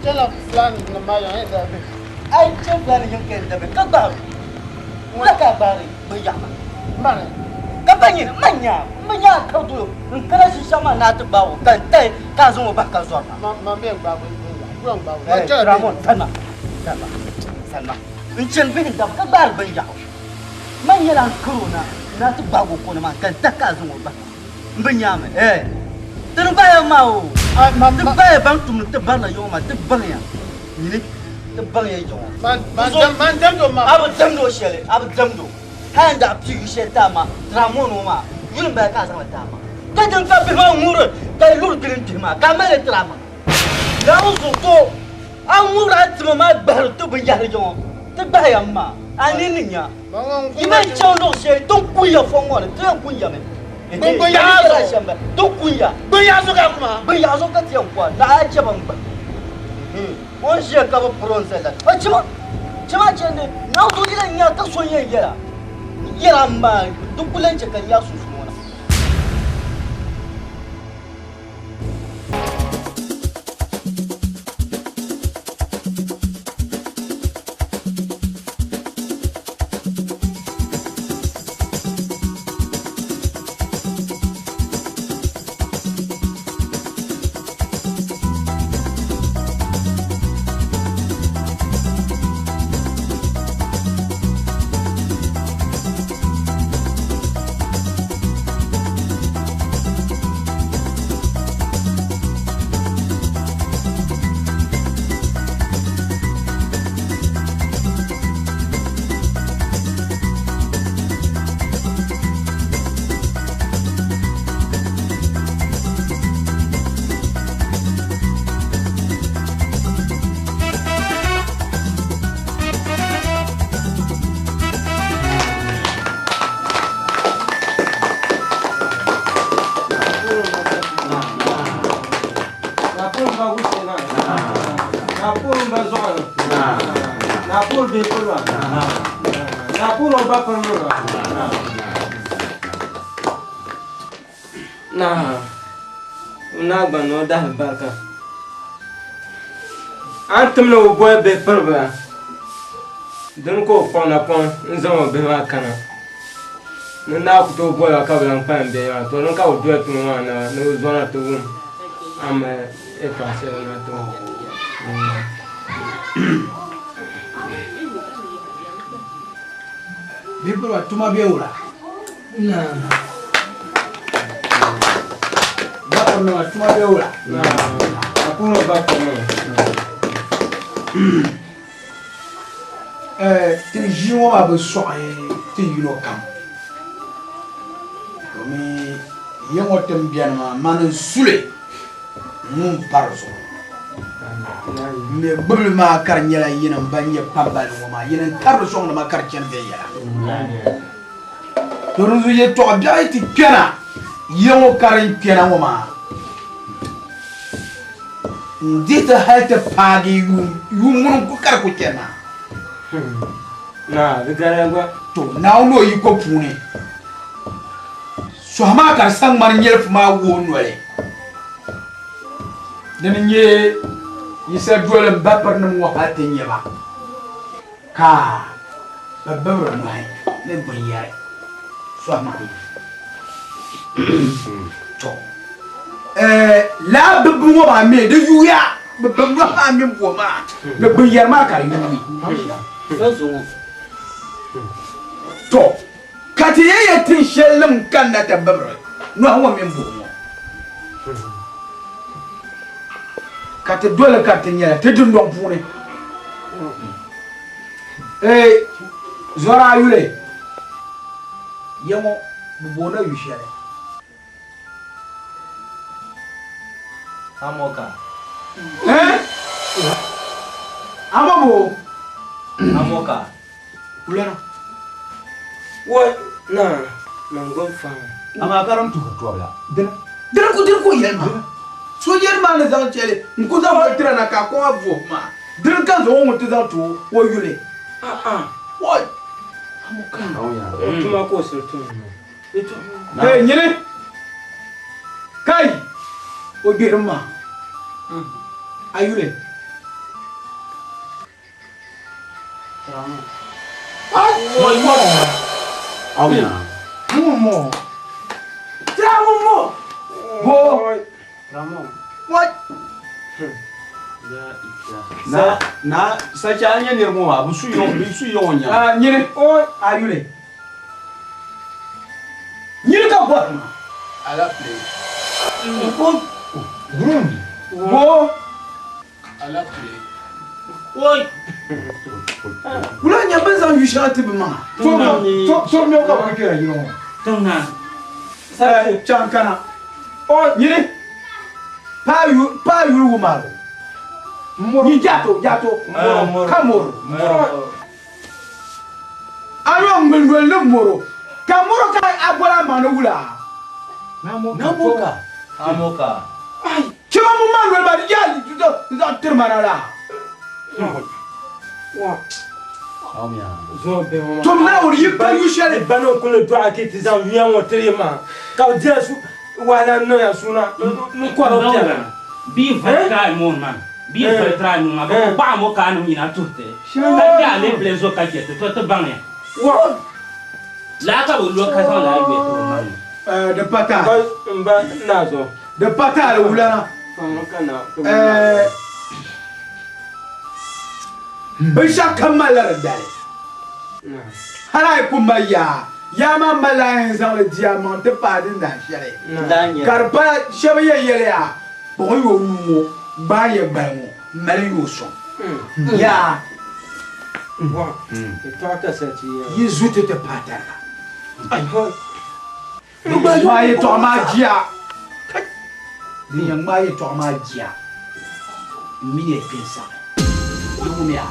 Chɛla Fulani nim maa yaŋ yɛn daa bihi. A yi chɛ Fulani yiŋ ka yɛn dabi ka gbahiri wula ka a gbahiri binyɛɣu maa? Mani. Ka ba nyini man nya m bi nya a kari dolo n kana shinshɛɣu maa ni a ti gbaag o ka n tahi ka a zaŋ o bahi ka zɔri ma. Man bɛ yɛn gbaag binyɛɣu. Ku yɛn gbaag o. Hey, Ramon, salima, salima, salima. N chani bihi n dabi ka gbahiri binyɛɣu. Man nyɛla n kari o na ni a ti gbaag o koni maa ka n tahi ka a zaŋ o bahi. M bi nya mi, eh. Ti ni gbaya maa o. Ti gbaya ban tumdi ti barina yiŋɔ maa, ti baŋya. Nyini, ti baŋya yiŋɔ. Man damdi o maa. A bi damdi o shɛli, a bi damdi o. Hali n daa pii yu shɛli ti a maa, Ramon ŋɔ maa, yuli m-bala ka a zaŋ li ti a maa. Ka din ka bihi maa ŋubiri ka yi luri gili n-kpihi maa, ka a mali li tiri a maŋa. Naawuni zuɣu to a ŋubiri a tima maa gbahiri ti binyahiri yiŋɔ, ti gbahaya m-maa, a nini ni nya. Yi mi chaŋ luɣ shɛli ti ni kun ya fɔŋ ŋɔ ni, ti yɛn kun ya mi. Ti kun ya. Binyaɣu zuɣu ka a kuma? Binyaɣu zuɣu ka ti yɛn ku a, naɣ a chɛ ba n-gbahi. O ni ʒiya ka bi piri o ni zali la. A chɛ ma, chɛ ma chɛndi, Naawuni zuɣu yi lan nya ka so n-yɛn yɛl a, n yɛr a maa, di ku lan chɛ ka n nya a sunsuuni ŋɔ na. Naa, naa gba ni o dahi barika. A ni tim ni o boli bihi piribila, dini ka o kpaŋ napɔŋ n-zaŋ o bihi maa kana. Ni naa ku tooi boli ba ka bɛ lan kpalim bɛ maa, to dini ka bɛ doli tuma maa naba ni bɛ zɔna ti wum a ni mali yɛtɔɣ shɛli na ti wum. Bihi piriba tuma be wula? Naa. Ba pirinima tuma be wula? Naa. A puhiri o ba pirinima. Ti ʒii ŋɔ maa bi sɔɣi ti yino kam domin ya ŋɔ ti ni beni maa mani n-suli ŋun pa di zuɣu. M mi gbibili maa ka di nyɛla yinim ban nyɛ kpambaliba ŋɔ maa yini n-karili sɔŋdi ma ka di chani viɛnyɛla. To dinzuɣu yɛtɔɣ biɛɣu yi ti kpɛna ya ŋɔ ka din kpɛna ŋɔ maa n-dihi ti hal ti paagi yuun muni n-ku ka di ku chani maa. Naa, di gariya gba. To Naawuni o yiko puuni sɔhi maa ka di sa ŋmani nyɛlifu maa wuhi noli. Dini n-nyɛ Yisa doli m ba pirinim ŋɔ hal ti nya ba ka bɛ bibiri nɔhi ni binyɛri sɔhi maa. To, lala bibbu ŋɔ maa mi di yuuya, bɛ bibi nɔhi maa mini buhi maa ni binyɛri maa ka di yuui. To, ka ti yɛn yɛli tin shɛli nim kanna ti bibiri nɔhi ŋɔ mini buhi ŋɔ, ka ti doli ka ti nyɛla ti dundɔŋ puuni. Ee, zɔri a yuli ya ŋɔ bɛ booni yu shɛli. Amoka. Eh? Amobo. Amoka. Kulana. Wai, na, man gbubi faŋa. Amaa ka din tuhiri tɔbu la. Dina. Dina ku dini ka o yɛli maa. Sojɛri maa ni zaŋ chɛli n-ku zaŋ ba tira na ka a kɔŋ a vuhim maa. Dini ka n zaŋ o ŋun ti zaŋ ti o o yuli. Wai. Amoka. O tuma ka o siri tum maa. Hey, nyini! Kai! O gbihiri ma. A yuli? Awuya. Mumo. Tira mumo. Bo. What? Na na sacha anya nir mo ma bu su yo bu su yo nya. Ah nyini o ayule. Nyini ka bo ma. Ala play. Ko Burundi. Bo. Ala play. Oi. Wula nya ban zaŋ yu shɛŋa ti bi maŋa. To mi ka bi kpɛra yino ŋɔ. Tiŋna. Chaŋ kana. O nyini. Paa yuli wumaro. Nyi jato jato. Ka moro. A yɔ ŋmindoli ni moro. Ka moro ka a bɔla a maŋ ni wula. Namoka. Amoka. Ai, chima mu ma noli ma di yaa zaŋ tiri ma na la. Tom Naawuni yi pa yu shɛli. Bana kuli dɔɣi ki ti zaŋ yuya ŋɔ tiri ma ka bi diya su wahala n niŋya suuna n kɔri o piɛla. Bii vali try mo man. Bii vali try mo man. Bi ku gbaɣi mo ka a niŋ yina tuhi ti. Ka ti a lee bile zo ka chɛ ti to ti baŋya. Laa ka bi lo ka zaŋ laa yuya ti bi maŋ. Di pa taali. N ba naa zo. Di pa taali wulana. Binshɛɣu kam malila di dali. Hali a yi ku mali yaa, yaa maa malila a yɛn zaŋli di a maŋ ti paai din dahin shɛli. Ka di pa shɛba yɛn yɛli ya, kpuɣim ya o nuu ŋɔ, gbaai ya gbali ŋɔ, mali ya o sɔŋ. Yaa yi zu ti ti paai tariga. Ŋmaai yɛtɔɣa maa jia. Din yɛn ŋmaai yɛtɔɣa maa jia m mini ya kpe n-saɣi. Yi wumya?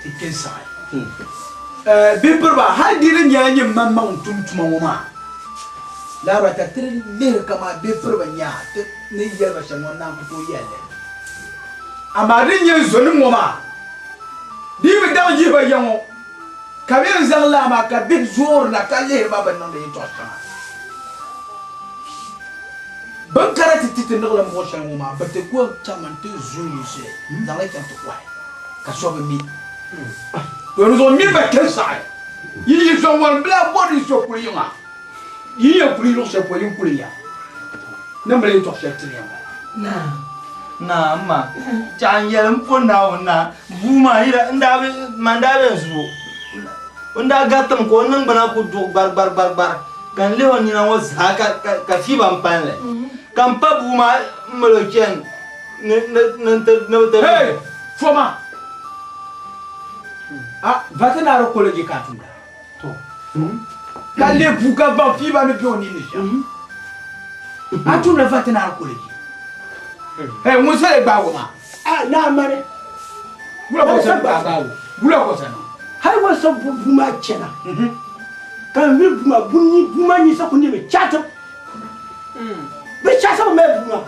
Ti kpe n-saɣi. Bipiriba, hal di di nyɛla nyin maŋmaŋ n-tum tuma ŋɔ maa, lahabali ti lihiri kaman bipiriba nya ti ni yɛli ba shɛm ŋɔ naan ku tooi yɛli li. Amaa din nyɛ zonim ŋɔ maa, di yi bi daŋ yihi ba ya ŋɔ, Ka bɛ yɛn zaŋ laa maa ka bihi zoori na ka lihiri ba bɛ ni niŋdi yɛtɔɣ shɛŋa. Bɛ ni kana ti ti ti niɣilim buɣ shɛli ŋɔ maa, bɛ ti ku chaŋmi nti zuli yinsi n-zaŋ li chaŋ ti kɔhi, ka so bi mi. To di zuɣu mini ba kpe saɣi yi yi zɔŋ wɔrim bila bɔri yi so kuli yiŋa, yi yɛn kuli luɣ shɛli polo, yi ni kuli ya ni mali yɛtɔɣ shɛli tiri ya m-bala. Naa, naa m ma, chɛɣu n-yɛli m po Naawuni naa, bua maa yila n daa bi, man daa be n zuo. O ni daa gariti mi ka o niŋgbuna kuli duɣi gbari gbari gbari gbari ka n lihi o nina ŋɔ zaa ka ka ka fiiba m-pani li. Ka m pa bua maa m-mali o chani ni ni ni n ti ni bɛ ti. Hey! Foma! A veterinary college ka a tumda. Ka leei bua ka baŋ fiiba ni be o nini shɛm. A tumla veterinary college. Hey, ŋun sali gbaagi o maa. A naa mani. Wula ka o sani gbaagi o? Wula ka o sani? Hali wa sa bu maa chana. Ka n yuli bua maa, bua maa nyisa ku neemi chatim. Bɛ chaɣisa bi mali bua maa.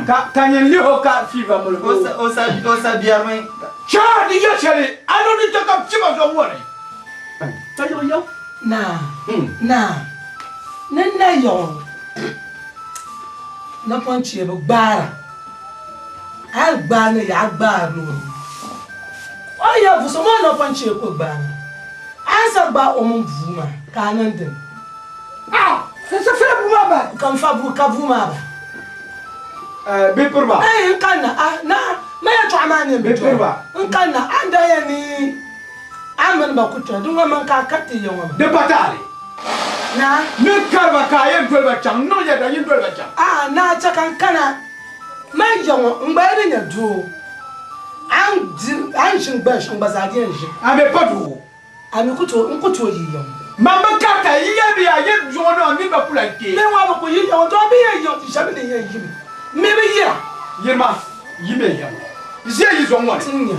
Ka ka nyin lihi o ka fiiba mali o. O sa o sa biɛrimi. Chɛ di ya shɛli a ni di chɛ ka fiiba zuɣu ŋɔ ni. Ka yɔɣu yɛm. Naa, naa, ni na yɔɣu napɔŋ chee bi gbaara, a yi gbaai ni yaɣa gbaari o. O ni yɛli bu so maa napɔŋ chee ka o gbaai maa, a ni sa gbaai o mini bua maa ka a niŋ dini? Ah! Ka sa fela bua maa bahi. Ka n fa bua ka bua maa bahi. Eh, bipiriba. Eh, n kanna, ah, naa, ma yɛtɔɣa maa ni yɛn bi dɔya. Bipiriba. N kanna, a ni daa yɛli ni a mini ba ku tɔya, di ŋɔ mani ka a kariti ya ŋɔ maa. Di pa taali. Naa. Ni kari ba ka a yɛn doli ba chaŋ, n niŋ yɛda yin doli ba chaŋ. Ah, naa, chɛ ka n kana. Man ya ŋɔ, n gba yi di nya doo, a ni di, a ni ʒi n gbaya shɛm, n gba zaa di yɛn ʒi. A mi pa doo. A mi ku tooi, n ku tooi yi ya ŋɔ. Man bi karita, yi yɛli mi ya yɛn zuŋɔ ni a mini ba ku lan kpe. Bɛ ŋɔ a bi ku yi ya ŋɔ, doo bɛ yɛn yi ʒɛmi ni yɛn yimi, m mi bi yira. Yirima, yi mi ya ŋɔ, ʒiya yi zɔŋ ŋɔ ni. Ti nya.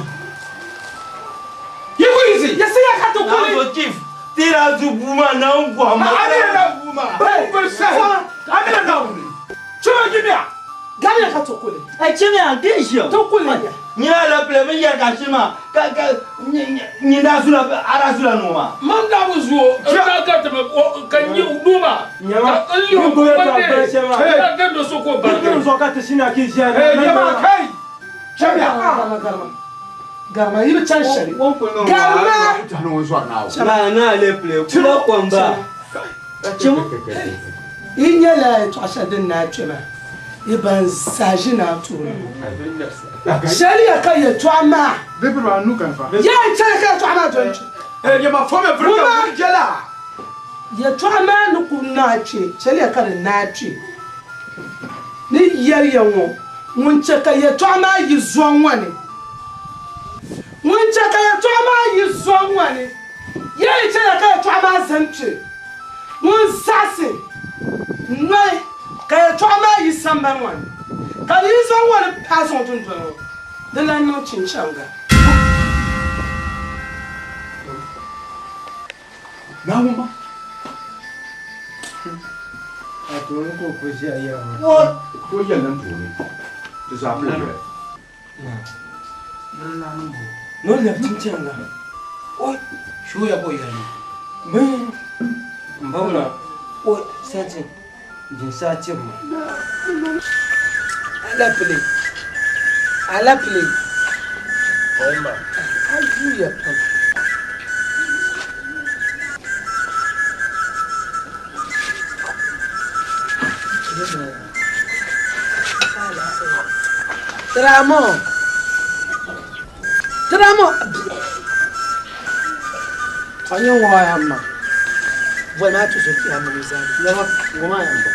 Yi ku yi zi. Yiɣisi ya ka ti kuli. Naawuni chief, ti daa zu bua maa, Naawuni bɔhim ma. A mi ya Naawuni maa. Bɛ sahi. A mi ya Naawuni. Chima yimiya. Gariya ka ti kuli. Ɛ chimiya n ti ʒiya. Ti kuli. Nyina alapile mi yɛri ka chima ka ka nyin daa zula a daa zula noo maa. Man daa bi zuo n daa gariti mi ka n nyɛ noo maa ka n lihi o ka deei ka daa gari do so ka o barigi. Bidiri zuɣu ka ti shina ki ʒiya. Hey nyɛma kai Chamiya. Garima garima. Garima yi bi chani shɛli. Garima. Na na le pile kula komba. Yi nyɛla yɛtɔɣa shɛli din naai kpe maa, yi ban zaa ʒi naa tooni ŋɔ. Chɛliya ka yɛtɔɣa maa. Yɛn chɛli ka yɛtɔɣa maa doli kpe. Wuma, yɛtɔɣa maa ni ku naai kpe, chɛliya ka di naai kpe. Ni yɛli ya ŋɔ, ŋun chɛ ka yɛtɔɣa maa yi zɔŋ ŋɔ ni, ŋun chɛ ka yɛtɔɣa maa yi zɔŋ ŋɔ ni, yɛn chɛliya ka yɛtɔɣa maa zani kpe. Ŋun zaɣisi noli ka yɛtɔɣa maa yi sambani ŋɔ ni, ka di yi zaŋ ŋɔ ni paai zaŋ dundoli ŋɔ, di lan niŋ chinchaŋga. Naawuni ma. A tooni ka o ku ʒiya yɛri ma. Ka o yɛli ni tooni, di zaa pa o yɛli. Ni o lɛbi chinchaŋga. Oi! Shooya ka o yɛli ni. Bee m ba wula oi sati jinsaa tibu ma. Alapile, alapile, a yuuya pam. Tramo, tramo. A nyɛ ŋɔ maa yamma. Voli maa ti zo kpɛha mini o zaa. Yama ŋɔ maa yamma.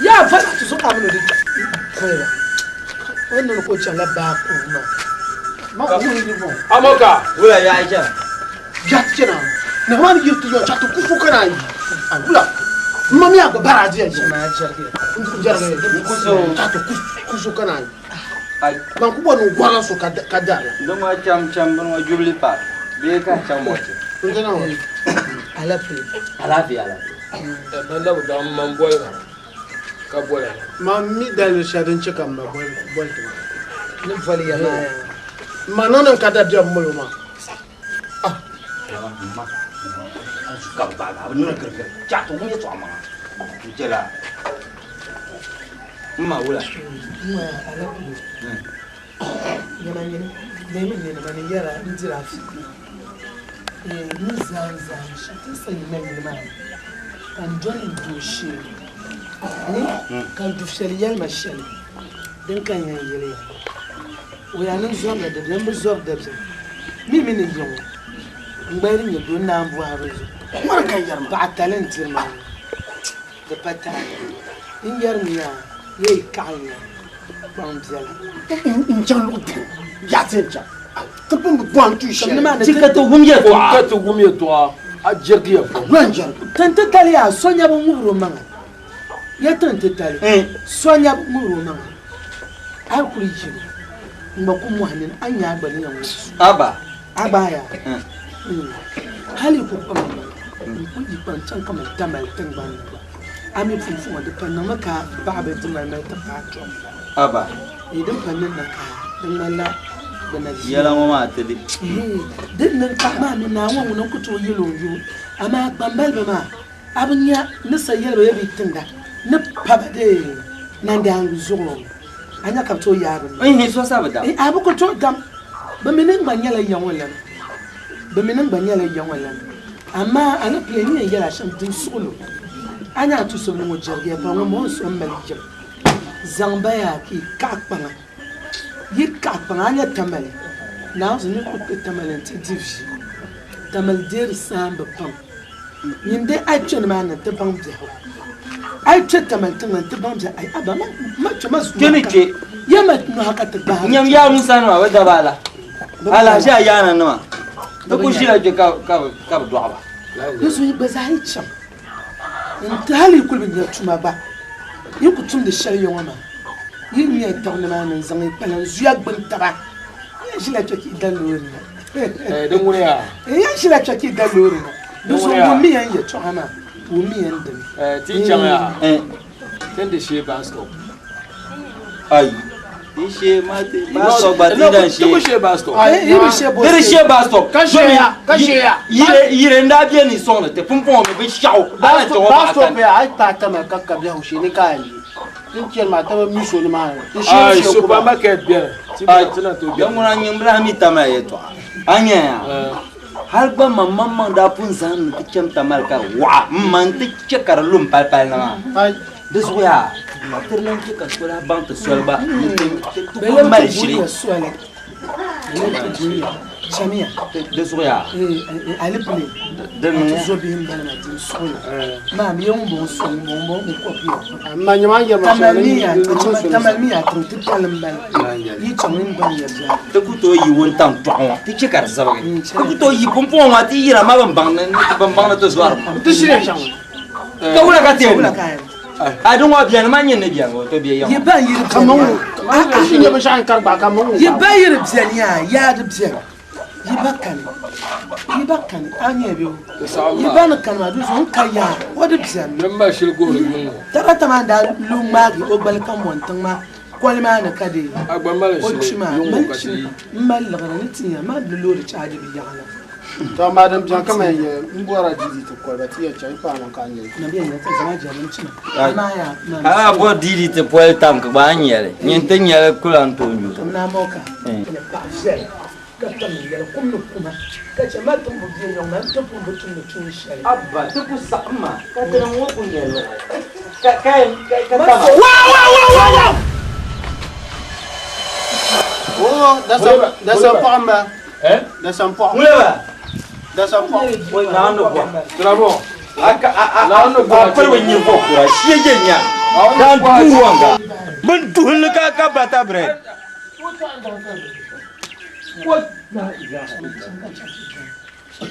Yaa voli maa ti zo kpɛha mini o di kɔliba. O ni niŋ ka o chaŋla baa kubu maa. Amoka. Wula ya Aisha. Ya ti chana. Na maa ni yiri ti yɔ chati kufu kana yi. Wula. M ma mi a gba bara diya yi. N jɛrigi. Chati kufu kana yi. Ban ku bɔri ni gɔrila so ka darila. Di ŋɔ cham cham bini ŋɔ Jubilee Park bee ka chaŋ Mochi. Alaafee. Alaafee alaafee. Ban na bi daŋ m ma m-boli ma ka boli ma. Ma mi daliri shɛli din chɛ ka m ma boli ti maa. Ni boli ya maa yaa. M ma niŋdi n ka dabiɛm mali o maa. M ma wula. Nyɛma nyini leemi nini ma ni yɛra n diri afi ni zan zan shɛm ti sa yina yili maa ni ka n doli n doo shee ni ka n dufɛli yɛli ma shɛli din ka n yɛn yɛli ya o yaa ni n zɔrila dabiɛm n bi zɔri dabiɛm mi mi ni yi ŋɔ n gba yi di nyɛ doo n naan bɔhiri zuɣu paɣa tali n diri ma ŋɔ di pa taali n yɛri mi yaa ya yi kaɣi n yaa kpaŋ biɛla. N chaŋ luɣ dini yaɣa ti yɛn chaŋ ti pun bi bɔhim tuhi shɛli. Ti ka ti wum yɛltɔɣa. Ka ti wum yɛltɔɣa a jɛrigiya pam. Wula n-jɛrigi? Tin titali yaa so nyabu ŋubiri o maŋa. Ya tin titali so nyabu ŋubiri o maŋa. A yi kuli yimi n gba ku mɔhi nini a ni nya a gba ni yɛn ŋubi so. Aba. A gba yaa. Hali yi ku kpa ma maŋa n ku yi kpaŋ chaŋ kaman Tamale tiŋgbani ni gba. A mi pumpɔŋɔ di pa niŋmi ka baɣa bɛ di malimali ti paai tɔm. Aba. Ee din pa niŋ na ka di ŋmanila bɛ na ʒiya. Yɛla ŋɔ maa ti di. Ee din niŋ ka maa mi Naawuni ŋuni n-ku tooi yɛl o yubu. Amaa kpambaliba maa a bi nya ni sa yɛli ba ya bɛ tiŋda ni pa ba dee nandaangu zuɣu a nya ka bɛ tooi yaai bɛ noli. N-hi so sa bi dam. Ee a bi ku tooi dam. Bɛ mi ni n gba nyɛla ya ŋɔ lana. Bɛ mi ni n gba nyɛla ya ŋɔ lana. Amaa a ni pili n ni yɛn yɛl a shɛm din suɣilo, a ni a tusobili ŋɔ jɛrigiya pam ŋɔ ma o ni so m-mali yim. Zaŋ ba yaa ka yi kaɣi kpaŋa. Yi kaɣi kpaŋa, a nya Tamale. Naawuni ni ku kpe Tamale nti di vi. Tamale deeri saamba pam. Nyin dee a yi kpe nimaani nti baŋ biɛhigu. A yi kpe Tamale tiŋli nti baŋ biɛhigu, ayi aba ma ma kpe ma Kpe mi kpe. Ya ma nɔhi ka ti gbahi. Nyam yaa Musa nima bɛ daba ala. Alahichi a yaana nima. Bɛ ku ʒila kpe ka bɛ dɔɣi ba. Di zuɣu yi gba zaa yi chaŋ nti hal yi kul bi nya tuma gba, yi ku tumdi shɛli ya ŋɔ maa, yi ni nya tab nimaani n-zaŋ yi kpalan zuya gbini taba. N yɛn ʒila kpe ka yi da loori na. N yɛn ʒila kpe ka yi da loori na. Di zuɣu wummiya n yɛtɔɣa maa, wummiya n dini. Ti chaŋ yaa, ti ni di shee bus stop. Ayi. Di shee ma ti bus stop gba ti dan shee. Ti ku shee bus stop. Yi bi shee Di di shee bus stop. Ka shee ya, ka shee ya. Yire yire n daa bɛ ni sɔŋdi ti pumpɔŋɔ mi binshɛɣu a na chaŋ o Bus baɣa stop kani. ya, a yi paai Tamale ka ka biɛhigu shee ni ka a yi. Ti ni chani maa, Tamale mi so nimaani. Ti shee Ayi, shee ku ba. supermarket beni. Ai, yan ŋuna nyɛ mi tamala yɛltɔɣa. A nya ya. Hali gba man maŋmaŋ daa pun zaŋ ni ti cham tamali ka di waɣa m ma n ti che ka di lu m pali pali na maa. Di zuɣu yaa ka ti lan che ka so lahi baŋ ti soli gba ni ti ku mali shili. Chamiya. Di zuɣu yaa. Alepile. Di niŋ ya. Zo bihi m-bala maa din suɣili. Maa mi ŋun bɔŋɔ so ŋun bɔŋɔ bɔŋɔ kɔpi ya. Ma nyɛ maa yɛri ma shɛli Tamali mi yaa tiŋ titali m-bala. Yi chaŋ yi ni baŋ ya biɛla. Ti ku tooi yi wuntaŋ tɔɣu ŋɔ ti che ka di zabigi. Ti ku tooi yi pumpɔŋɔ maa ti yira maa bin baŋ ni bin baŋ ni ti zɔri maa. Ti shiri chaŋ. Ka wula ka ti yɛn niŋ? A di ŋɔ biɛni maa nyɛ ni biɛni o to bɛ yaŋ. Yi ba yiri biɛni yaa. Yi ba yiri biɛni yaa yaa di biɛni. Yi ba kani. Yi ba kani a nyɛ bɛ o. Yi ba ni kani maa di zuɣu n ka yaa o di biɛni. Din ma shili guhiri yuŋ ŋɔ. Tarata maa daa lu ŋmaagi o gbali ka mɔni tiŋ maa koli maa ni ka dee A gba mali o shili kpi maa yuŋ ŋɔ mali ka ti kpi yi. m mali liɣiri ni ti nya maa di loori chaaji bi yaɣi la. To amaa din biɛni ka man yɛli m bɔra DD ti koliba ti yɛn chaŋ yi paai niŋ ka a nyɛli. Na bɛ yɛn ti zaŋ a jɛrim chima. Amaa yaa maa A bɔri DD ti poli tanki gba a ni nyɛli. Nyin ti nyɛli ku lan tooi nyu. Kamina a mɔka ni paɣa viɛla ka tam n yɛli kum ni kuma ka chɛ ma timbu bɛ nyɔŋ ma n ti pun bi tumdi tuun shɛli. Abba ti ku saɣim ma ka ti niŋ ŋɔ ku nyɛ luɣi ka ka ka tama. Oh, da san pɔɣu m-bala. Da san pɔɣu. Ŋuna ba? Da san pɔɣu. Oi naawuni ni bɔhi. Tirabo. Naawuni ni bɔhi. A pali bi nyini bɔhi kura shee je nya. Dan duhi wanga. Bin duhili ka ka bata bread.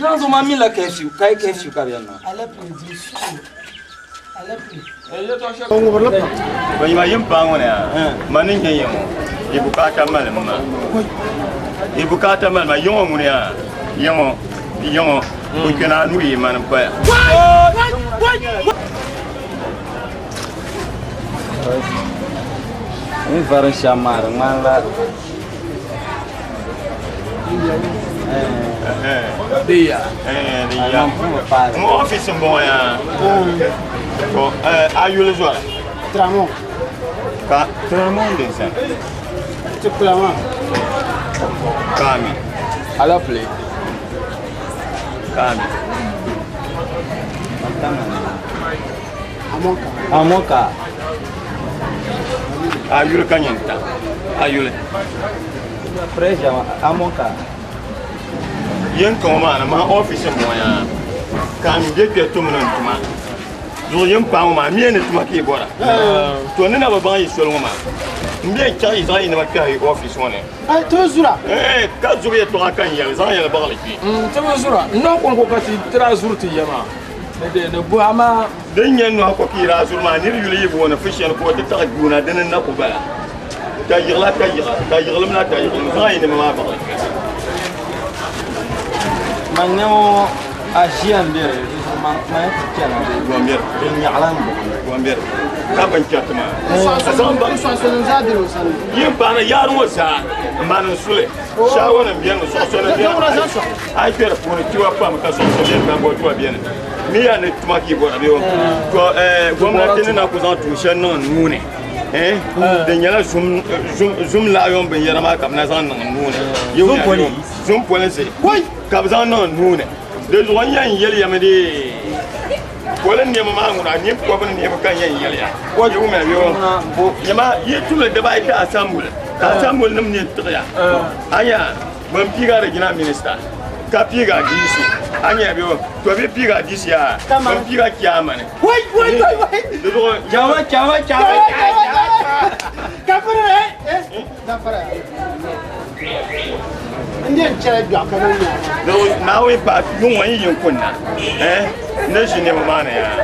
Naanzu maa mi la curfew, ka yi curfew ka bɛ yɛn niŋ. Ba yim paɣa ŋɔ ni yaa ma ni nyɛ yiŋɔ yi bukaata mali ma yi bukaata mali ma yiŋɔ ŋuni yaa yiŋɔ yiŋɔ o kpɛna a nuu yi mani paya. N vari shɛm maa di ŋmanila N ɔfisi n bɔŋɔ yaa to a yuli zɔra Tramon. Ka Tramon din sani. Ti kula maa. Kaami. Alapile. Kaami. Amonka. Amonka. A yuli ka nyɛ n-ta. A yuli. Pressure amonka. Yen kaŋɔ maa ni maa ɔfisi n bɔŋɔ yaa ka n be kpɛ tumdi n tuma zuɣu yen paai ŋɔ maa mi ni tuma ka yi bɔra to ni na bi baŋ yi soli ŋɔ maa n be n chaŋ yi zaŋ yi nima kpɛhi yi ɔfisi ŋɔ ni Ti bi zura. Ka zubu yɛltɔɣa ka n yɛli zaŋ yɛli baɣali kpɛ. Ti bi zura. N nɔhi kɔŋko ka ti daa zuri ti ya maa. Ni di ni buhi amaa. Din nyɛ nɔhi ko ka yi daa zuri maa niri yuli yi booni Fishɛni ka o ti taɣi guuna dini n-na ku bala. Ka yiɣila ka yiɣa, ka yiɣilim la ka yiɣilim, zaŋ yi nima maa baɣali kpɛ. Man nyɛ ŋɔ a ʒiya m-be di zuɣu man ti chana di nyaɣila m-buɣim. Gomberi ka bin chɛriti maa. Yin paani yaari ŋɔ zaa mani n suli shaawa nim biɛni mi soɣaso nim biɛni a yi kpɛ di puuni tiwa pam ka soɣaso biɛni bangoo tiwa biɛni miya ni tuma ka yi bɔra bee to gomnati ni na ku zaŋ tuun shɛli niŋ n nuuni di nyɛla zum laɣayɔŋ binyɛra maa ka bi na zaŋ niŋ n nuuni zum polinsi ka bi zaŋ niŋ n nuuni di zuɣu n yɛn yɛli ya mi dee Polin nɛma maa ŋuna nyin kɔbu ni nɛma ka n yɛn yɛli ya. Yi wumya bɛ nyɛma yi tumdi dibaayi ti asambuli ka asambuli nim nini tiɣiya. A nya ban piigi a regional minister ka piigi a DC a nya bɛ to bɛ piigi a DC yaa ban piigi a chairman. Di zuɣu Chairman chairman chairman. Kafiri eh gafara. N yɛn chɛla gbiɛɣu ka niŋ nyaa. Naawuni paɣa yuŋ ŋɔ yi yin kunna eh ni ʒi nɛma maa ni yaa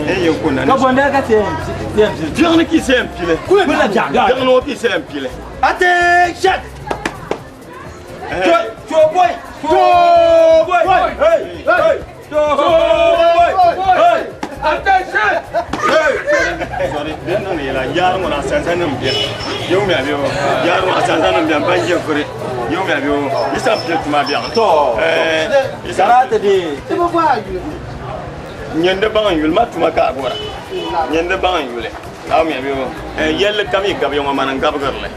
n yin kunna Ka bɔnda ka ti yɛn pili. Biɛɣu ni ka yi yɛn pili. Kula biɛɣu. Biɛɣu ni ka yi yɛn pili. Attention! To boy! To boy! Hey! Hey! To boy! Hey! Attention! Sorry, din niŋ yɛla yaari ŋɔ asanza nim biɛni yɛw mi abi o yaari ŋɔ asanza nim biɛni ban jɛ furi yɛw mi abi o yi san pili tuma biɛɣu To karate de. Ti bi bɔhi a yuli. Nyɛndi baŋ n yuli ma tuma ka a bɔra nyɛndi baŋ n yuli aw mi abi o yɛlli kam yi gabi ŋɔ mani n gabigirili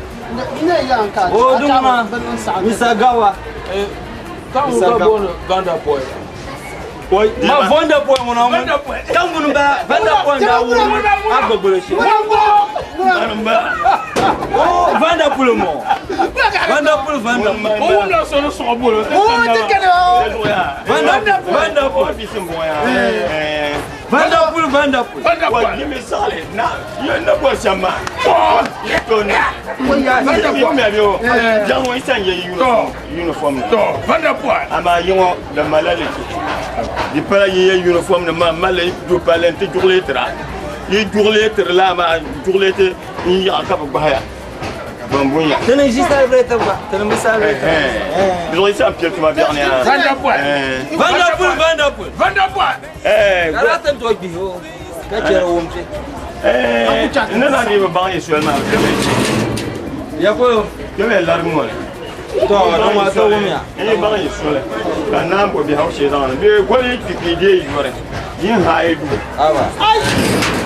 O duma Mr. Gawa. Kan ka booni Vanda Boy. Oi, ma Vanda Boy ŋuna ŋun. Kan ŋun ba Vanda Boy daa wuri a gbogbo shi. O Vanda Pool mo. Vanda Pool Vanda. O wumla so ni sɔgɔ bolo. O ti kɛnɛ o. Vanda Vanda Pool. Vanda Pool Vanda Pool. Vanda Pool. Wa yimi sale na yo na bo shama. To na. Vanda Pool. Mi abi o. Jango isan ye uniform. Uniform. To Vanda Pool. Ama yingo da malale ki. Di pala ye uniform na ma malale do pala nti jugle tra. Ye jugle tra la ma jugle te ni ya ka ba ya. Bambunya. Tene ji salve ta ba. Tene mi salve. Eh. Jugle isan piel tu ma bien. Vanda Pool. Vanda Pool Vanda Pool. Vanda Pool. Eh. Karatan to bi ho. Ka chere womte. Eh. Ne na ni ba ye seulement. Ya ko. Yo me larme mo. To no ma to womya. Ni ba ye sole. Ka na bo bi hawo she zan. Be goli ti ki de yore. Yin ha e du. Aba. Ay.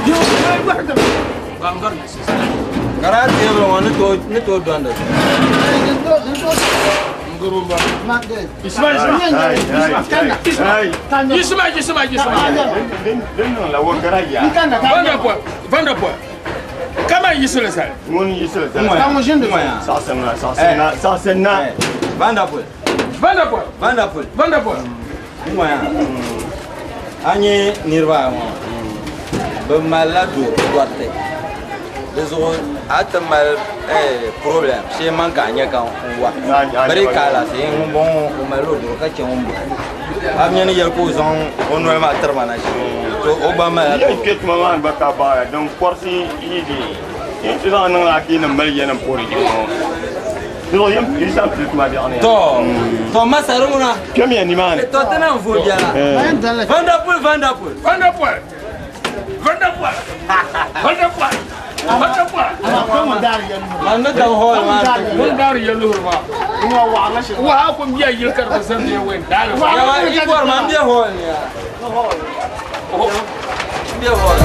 Yo wahda. Karate yebro wani to ni to donda. Ngurumba. Ismail Ismail. Ismail Ismail Ismail. Den la wo garaya. Vanda Pool. Vanda Pool. Kama yisile sale. Ngon yisile sale. Sa sen na sa sen na sa sen na. Vanda Pool. Vanda Pool. Vanda Pool. Vanda Pool. Ngwa. Anyi nirba ŋɔ bɛ malila dɔriti di zuɣu a ti mali problem shee man ka a nyɛ ka n wa bari ka alaafee ŋun bɔŋɔ o malila o doro ka chɛ ŋun bɔŋɔ a bi nyɛ ni yɛli ka o zaŋ o noli maa tiri ma na shee to o gba malila Ye ke tuma maa gba ka baaya din kɔrisi yi di yin ti zaŋ niŋ la ka yi ni mali yɛlim puhiri yi ŋɔ. Di zuɣu yin yi zaŋ pili tuma biɛɣu ni. To to masari ŋuna. Kpɛmiya nimaani. To ti na n vooi biɛla. Vanda Pool Vanda Pool. Vanda Pool. Vanda Pool. Vanda Pool. Vanda Pool. Man ni gabi hall maa. Ŋun daari yɛluhuri maa. Wa a ko n biɛ yili ka di bi zani wen daali. Yawa i bɔri ma n bɛ hall ni ya. N bɛ hall.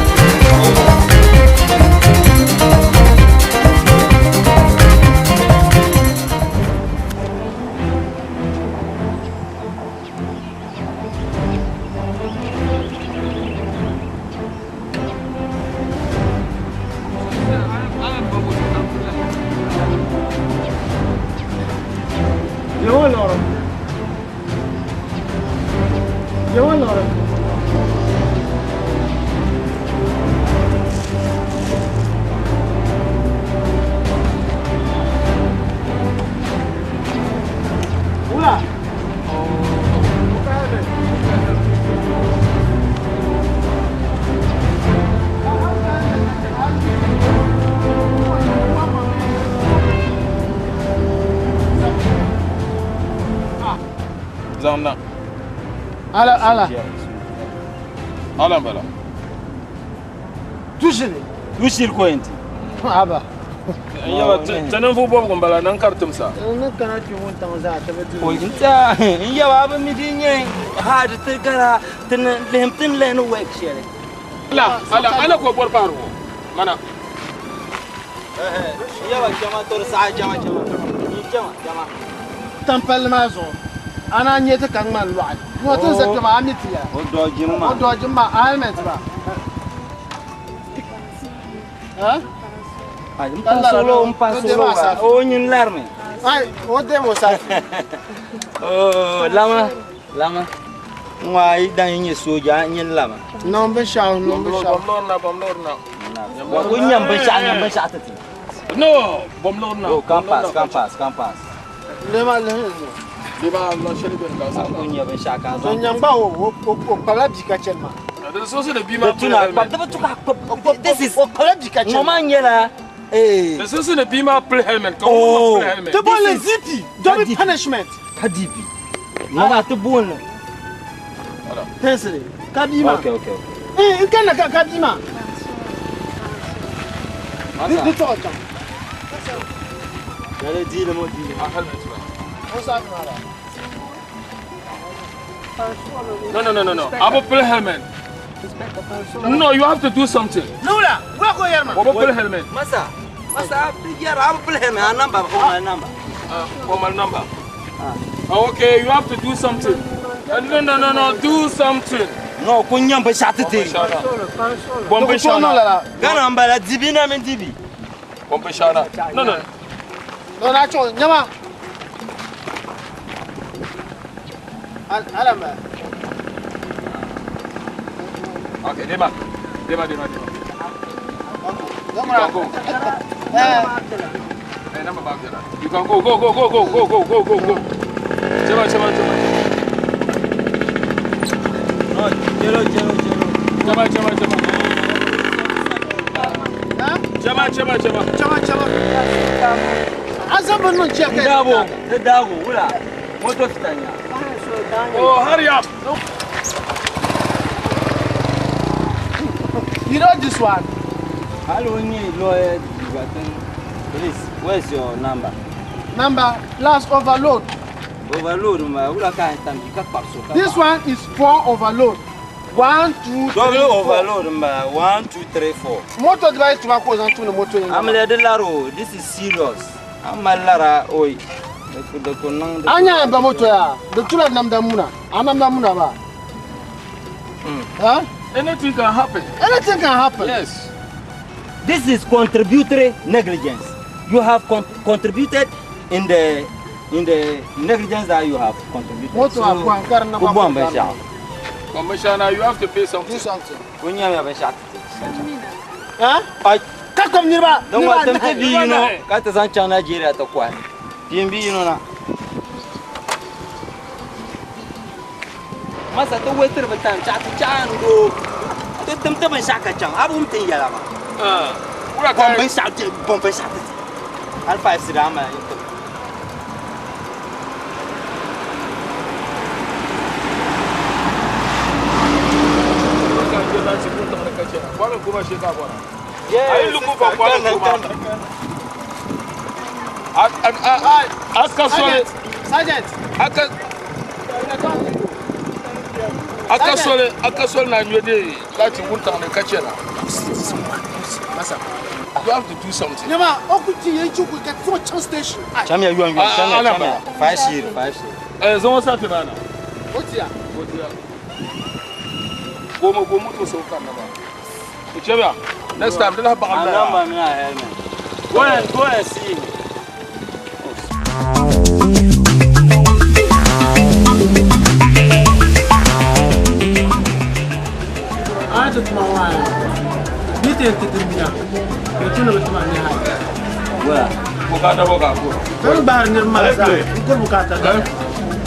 Zaŋ na. Ala ala. Ala bala. Dushili. Dushili ko yɛn ti. Aba. Yawa ti ninvuɣu bɔbigu n bala nan kari timsa. Ni kana ti wuntaŋ zaa ti bi di. O nta n yawa bi mi di nyɛ hard ti gara ti ni lihim ti ni lɛni work shɛli. Ala ala ala ko bɔri paɣari o mana. N yawa chama tori saɣa chama chama chama chama. Tampalli maa zuɣu ana nyɛ ti ka ŋmani lɔɣu ŋɔ ti ni za kpɛ maa a mi ti ya. O dɔɔjimi maa. O dɔɔjimi maa a helmet maa. N pa solo n pa solo wa o nyin larimi. Ai o dem o safi. Oh lama lama. Ŋɔ yi dan nyɛ sooja n nyin lama. Niŋ binshaɣu niŋ binshaɣu. Bom lɔri na bom lɔri na. Wa o nyam binshaɣu nyam binshaɣu ti ti. No bom lɔri na. Oh campus campus campus. Lema lehim. Bi maa lɔ shɛli bɛ ni laasabu. O nyɛ binshaɣu ka a To zaŋ. nyam gba o o kpabila bia ka chani maa. Di so so ni bia maa Di tuna kpab di bi tu ka kpab. This is o kpabila bia ka chani. Ŋɔ maa nyɛla. Eh. Di so so ni bia maa pili helmet ka o maa pili helmet. Ti booni DP double punishment. Ka DP. Ŋɔ maa ti booni. Tensili ka bia maa. Okay okay okay. Eh n kana ka bia maa. Di tɔɣa chaŋ. Yɛli diili mo diili. A helmet maa. O saafi maa la. No no no no no. Abu pili helmet. No, you have to do something. Nula, wula ko yɛrɛ ma. O bɛ pili helmet. Masa. Masa di yɛra a bi pili helmet a number o mali number. O mali number. Okay, you have to do something. No, no, no, no, do something. No, ku nyam binshɛɣu ti ti. Bom binshɛɣu na. Ghana m-bala dibi na mini dibi. Bom binshɛɣu na. No, no. No, na chɔ, nyama. Ala ma. Okay, dema. Dema, dema, dema. You can go. Hey, number back there. You can go, go, go, go, go, go, go, go, go, go. Chema, chema, chema. No, chelo, chelo, chelo. Chema, chema, chema. Chema, chema, chema. Chema, chema. Azam bin check. Dago, dago, wula. Moto fitanya. Oh, hurry up. You know this one. Hello, lawyer. Please, where's your number? Number last overload. Overload, ma. Wula ka tam ka papso. This one is 4 overload. 1 2 3 Double overload, ma. 1 2 3 4. Motor device to go on to the motor. I'm the laro. This is serious. I'm lara oi. Anya ba motor ya. The tula namda muna. Anamda muna ba. Huh? Anything can happen. Anything can happen. Yes. This is contributory negligence. You have contributed in the negligence that you have contributed. So, Commissioner, you have to pay something. Do something. Huh? I come near. Don't want them to be, you know. Kata Nigeria to kwa. PMB, you know na. Masa to wait for time. Chat chan go. To tem tem shaka chan. Abu mtin yala ma. Bombe shaka, bombe shaka. Alpha Sidama. Are you looking for Kwame Nkrumah? Ask sorry. Sergeant. Akasole na nyode lati wunta ne kachena. Masa. You have to do something. Nyama, okuti yenchu ku ka so chan station. Chamia yuan yuan chamia chamia. 5 shir 5 shir. Eh zongo sa tibana. Otia. Otia. Gomo gomo to so kan na ba. Uchebia. Next time, don't have a number, helmet. Go and see him. I took my wife. You didn't take me. You took my Well, Bukata boka. Don't buy near Masa. Bukata.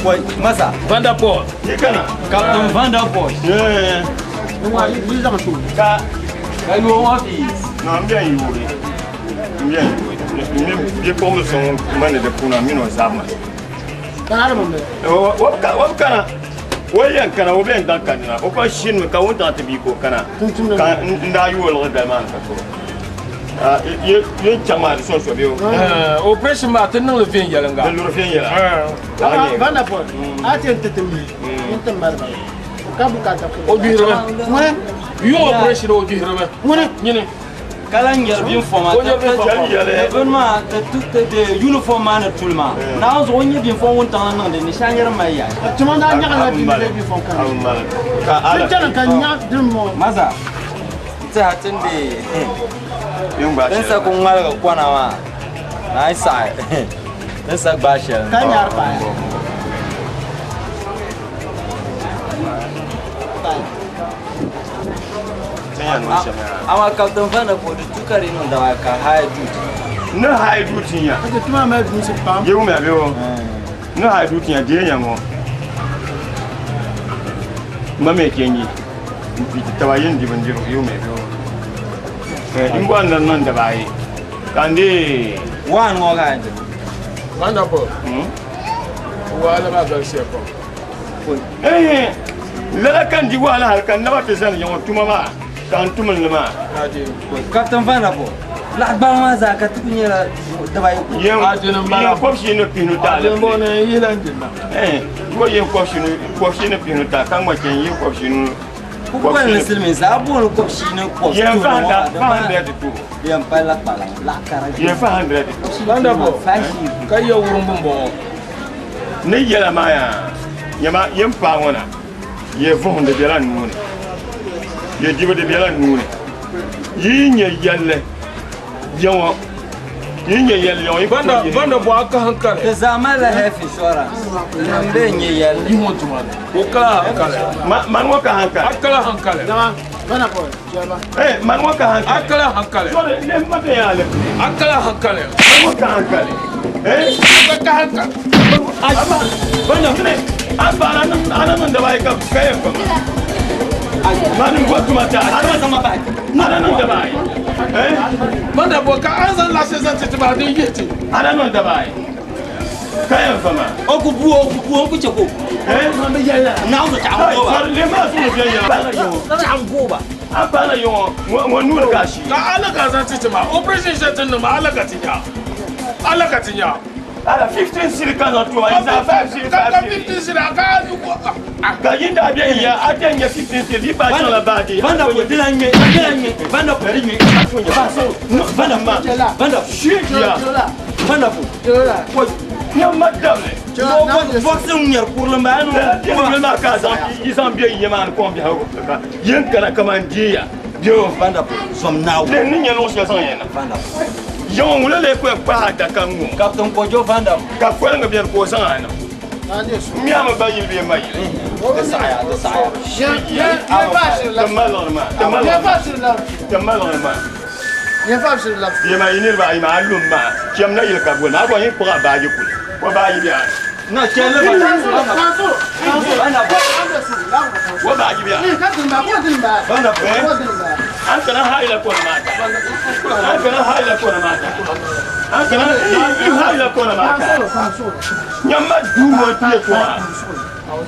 Wait, Masa. Vanderpool. Captain Vanderpool. Yeah. Ka you office. No, I'm getting you. I'm getting you. You come some money the puna mino zama. What kana? What kana? What ben dan kana? O ka shin ka wonta te bi ko kana. Ka nda yu wala da man ka ko. Ah, ye ye chama so so bi o. Operation ma tin le fin yelanga. Le fin yela. Ah, Vanderpool. A ten tetemi. Inta marba. Ka bukata ko. O bi rebe. You operation o bi rebe. Ngone. Nyine. Kala nyɛri binfɔma bini maa ti uniform maa ni tuli maa naawuni zuɣu o nyɛ binfɔm wuntaŋ ni niŋdi ni shɛli nyɛri mali yaa. Tuma daa nyaɣala binfɔm kana. Ti chani ka nyaɣa din mo. Masa n tiɛha ti ni din sa ku ŋmaligi kɔna maa na yi saɣi din sa gbaai shɛli. Ka nyaari paaya. Ama Captain Vanderpool di tu ka di niŋ dama ka high duty. Ne high duty nya. Ate tuma ma duty pam. Ye wumi abe wo. Ne high duty nya die nya ŋɔ. Ma me kenyi. Mpiti taba yin di bindirigu ye wumi abe wo. Eh, n bɔ n niŋ daba ayi. Ka n dee. Waan ŋɔ ka n di. Vanderpool. Wahala maa galisiya pam. Eh, lala kan di wahala hali ka n naba ti zani yaŋɔ tuma maa. Kan tumul nima. Captain Vanderpool. Laɣ maa zaa ka ti ku nyɛla daba yi ku. Yen kɔbisi ni pinu taa la. Eh, ko yen kɔbisi ni pinu taa ka ŋma chɛn yen kɔbisi ni Ku boli ni silimiinsi a booni kɔbishii ni kɔbisi Yɛn tuhi fa ni ŋɔ handa di fa maa handa di tu. di yɛn palila kpalaŋ laɣ kara Yɛn fa handa di tu. Banda bo ka yɛ wurim bɔŋɔ. Ni yɛla maa yaa nyama yɛn paai ŋɔ na yɛ vuhim di bela nuu ni yɛ dibu di bela nuu ni yi nyɛ yɛlli ya ŋɔ yi nyɛ yɛlli ya ŋɔ yi ku Banda tooi banda bo a ka hankali. Ti zaa malila health insurance n bee nyɛ yɛlli. Yi ŋɔ tuma ni. O kala hankali. Man ŋɔ ka hankali. A kala hankali. Bana bo jɛba. Eh man ŋɔ ka hankali. A kala hankali. Sorry ne ma bɛ yan ale. A kala hankali. Man ŋɔ ka hankali. Eh A ka hankali. Aba banda ne aba ana ana niŋ daba ayi ka ka yɛn fa ma. Man n bɔ tuma ta ana ana niŋ daba ayi. Eh Banda bo ka an zaŋ laɣisi zaŋ ti ti maa din yihi ti. Ana niŋ daba ayi ka yɛn fa ma. O ku bu o ku bu o ku chɛ ko. Eh Naawuni chaɣ n gooba. Sorry le maa suhu viɛnyɛla. Chaɣ n gooba. A paana yɔŋɔ ŋɔ nuuni ka a shee. Ka ala ka zaŋ ti ti maa operation shɛli ti niŋ maa ala ka ti nya. Ala ka ti nya. Ala 15 siri ka zaŋ tuma yi zaa 5 siri Ka 5 ka siri. 15 siri a ka a ko Ka yin daa bɛ ya a tɛ nyɛ 15 siri di pa chaŋ la baadi. Banda bo dila ŋmɛ dila ŋmɛ banda bo di ŋmɛ. Ba so banda ma banda Shiya. banda bo. Nyɛ ma dabli. Bɔksi ŋmɛri kurili n bala Lala diɛmdi maa ka a zaŋ yi zaŋ bɛ yiya maa ni kom biɛhigu ka yin kana kaman diya bɛ Banda bo zɔm Naawuni. Le ni nyɛ luɣu shɛli zaŋ yɛn na. Banda bo. Yɔŋɔ ŋula lee ku yɛn kpahi adaka ŋ-ŋɔ. Captain Kojo Banda bo. Ka koliŋga bɛni ka o zaŋ a niŋ. Miami ba yili bee ma yili. Di saɣaya di saɣaya. Ti ma liɣiri maa. Ti ma liɣiri maa. Ti ma liɣiri maa. Bee maa yi niriba ayi maa a lum maa chɛm na yili ka boli maa a bɔri yin kpuɣi a baaji kuli o baaji bɛ a ni. Na chɛli Banda bo. O baaji bɛ a ni. Banda bo. An kana haila kona mata. An kana haila kona mata. An kana haila kona mata. Nyamma duu ŋɔ ti yɛltɔɣa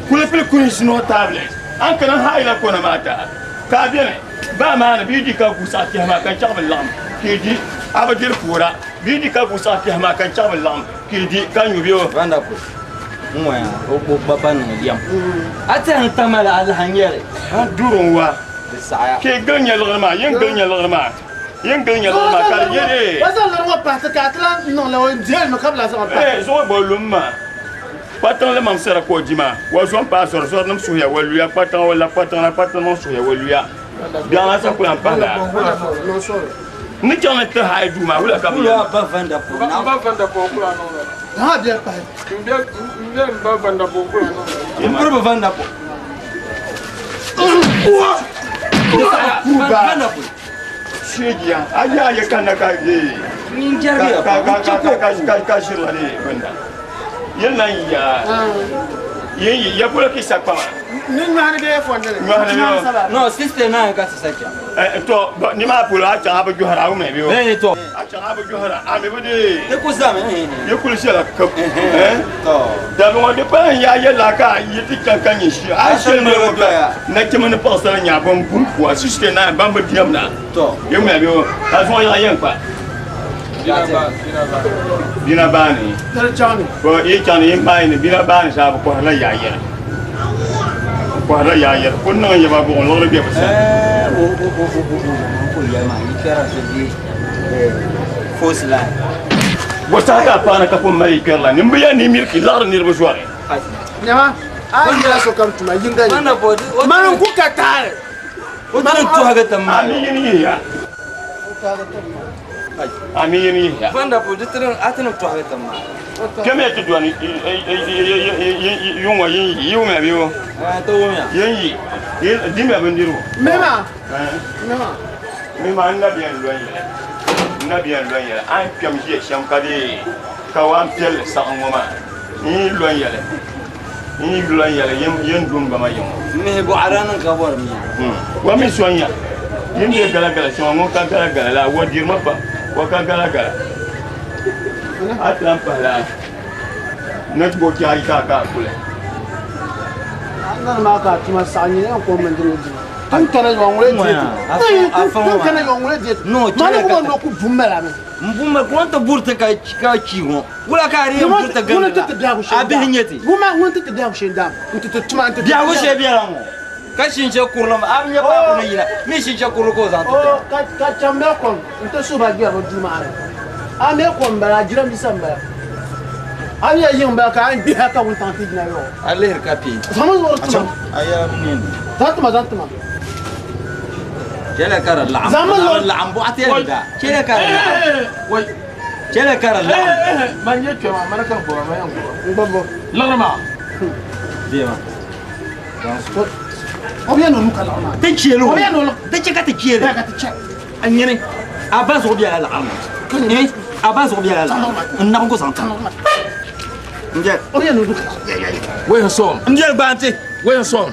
kuli pili kurinsi noo tablet an kana haila kona mata ka a beni baa maa ni bɛ di ka gu saɣa kpɛhi maa ka n chaɣ bi laɣim ka yi di a bi diri puura bɛ di ka gu saɣa kpɛhi maa ka n chaɣ bi laɣim ka yi di ka nyu bɛ o Banda bo. N ŋɔ ya o gba pa niŋ yɛm. A tɛhi n tamali alaha n-nyɛli. Duri n wa Di saɣaya. ka yi gili nyɛ liɣiri maa yin gili nyɛ liɣiri maa yin gili nyɛ liɣiri maa ka di yɛ Wa zaŋ liɣiri ŋɔ pahi ti ka a ti lahi niŋ la o dihili mi ka bi lahi zaŋ pahi. Eh, zuɣu gba lum maa kpatiŋ li maŋ sara ka o di maa wa zom paai zɔri zɔri nim suhuya wa luya kpatiŋ wa la kpatiŋ la kpatiŋ niŋ suhuya wa luya biɛɣu na sa ku lan pahi la ni chaŋ ni ti haai duu maa wula ka bi Kulo yɛn a ba Vanda bo. N ba Vanda bo kula niŋ la. Ha biɛli pahi. N bɛ n bɛ n ba Vanda bo kula niŋ la. N puri bi Vanda bo. Kuba Vanda bo. sheegiya a yaa ye kanna ka ye N jɛrigiya ka pa. ka N chɛ ka ka ka ka ka ʒirila de binda yin lan yaa yin ya polo ki sa kpama Ni nyɔhini bee fɔndili. Nyɔhini bee o. No 69 ka ti sa chaŋ. Eh, to ni maa polo a chaŋ a bi jɔhira a wummi bee o Bee to. a chaŋ a bi jɔhira a mi bi di Di ku zami. yi kuli shɛla kab eh To. dabi ŋɔ di pala n yaa yɛla ka yi ti chaŋ ka nyɛ shi a A shɛli sani mi bi doya. nachimba ni paɣasara nyaa ban buri kuwa 69 ban bi diɛmda To. yi wummi bee o ka zuɣu yaɣa yɛn kpa bina baani Dari chaŋ ni. Bo yi chaŋ ni yi maai ni bina baani zaa bi kɔhirila yaayɛri bi kɔhirila yaayɛri ku niŋ yaba buɣum liɣiri bɛ bi sani. Eh, o o o o o o n ku yɛli maa yi kpɛra so di force line. Bo saha ka a paana ka pun mali yi kpɛrila ni m bi yɛn ni milki liɣiri niriba zɔri. Nyama a yi yɛla sokam tuma yinga yi. Banda bo o Mani n ku ka taali. o ti ni tɔhigi ti A maa. mi yini yihiya. A mi yini yihiya. Banda bo di ti ni a ti ni tɔhigi ti maa. Kpɛmiya ti dɔni yuŋɔ yin yi yi wumya bee o Eh, ti wumya. yin yi dimiya bindirigu. Mima. Eh. Mima. Mi maa n na bɛn lɔn yɛli n na bɛn lɔn yɛli a ni kpɛm ʒiya shɛm ka di ka waan piɛlli saɣim ŋɔ maa n yi lɔn yɛli n yi lɔn yɛli yin du n ba ma yiŋɔ. Mihi bɔɣira niŋ ka bɔri mia. Wa mi sɔnya yin bɛ galagala shɛŋa ŋɔ ka galagala la wa dirima pam wa ka galagala a ti lan pahi la ni bo kpɛɣu ka ka a kuli. Nani maa ka a tuma saɣa nyɛ yan kom mini dini dini. Tin kana yɔŋ ŋule dieti. Tin kana yɔŋ ŋule dieti. No, Mani kuma no ku bum mala mi. N bum ma ko ti burti ka ka chi ŋɔ. Wula ka a di yɛn burti Ŋuni ti ti biɛhigu shee A bihi nyɛ ti. Ŋuma ŋuni ti ti biɛhigu shee daam. N ti ti tuma n ti ti. Biɛhigu shee biɛla ŋɔ. Ka shinche kurili a bi nya paɣa ni yina mi shinche kurili ka o zaŋ ti ti. Ka chaŋ bɛ kom n-ti suhi ba gbɛribu duu maa ni. A mi kom m-bala, a jiranbiisa m-bala. A mi ya yiŋ m-bala ka a ni gbihi a ka wuntaŋ ti yina yɔɔ. A lihiri ka peenti. Zaŋmi zuɣuri ti ma. A yɛla mi ni. Zaŋ ti ma, zaŋ ti ma. Chɛliya ka di laɣim. Zaŋmi zuɣuri. Di laɣim bɔɣati yɛn da. Chɛliya ka di laɣim. Chɛliya ka di laɣim. Man nyɛ kpɛma, mana ka n gbuba, man yɛn gbuba. N gbubi bo. Liɣiri maa. Deema. O bɛ nonu ka laɣim maa. Ti chɛli o. O bɛ nonu. Ti chɛ ka ti chɛli. Ka ti chɛ. A nyini. A ba zuɣu biɛla laɣim maa. A ba zuɣu biɛla laɣim. N nabi ko zaŋ ti. N jɛli. O bɛ nonu ka laɣim. Wei n sɔŋ. N jɛli gbaanti. Wei n sɔŋ.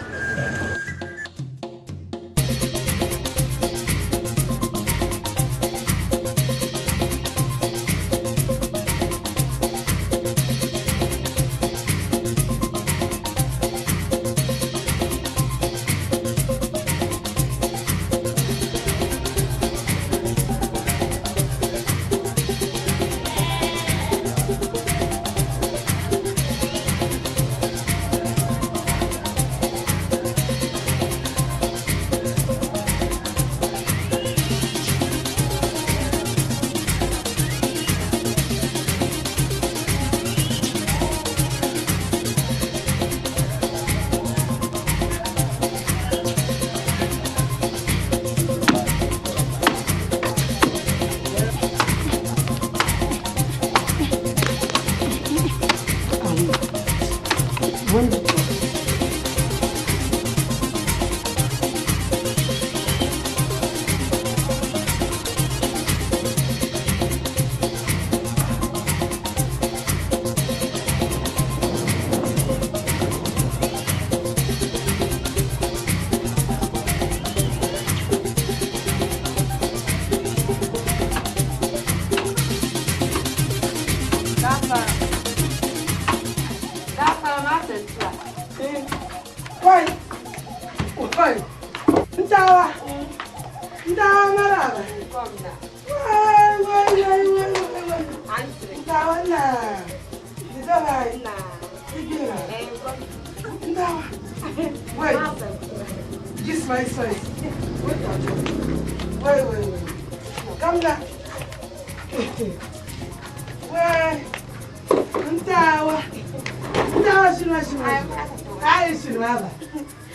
Wai, wai, ntawa, ntawa maraba. Wai, wai, wai, wai, wai, wai. Ntawa na, ntawa na, igira. Ntawa, wai, kiss my size. Wai, wai, wai. Come down. Wai, ntawa, ntawa shima shima. Ai shima ba.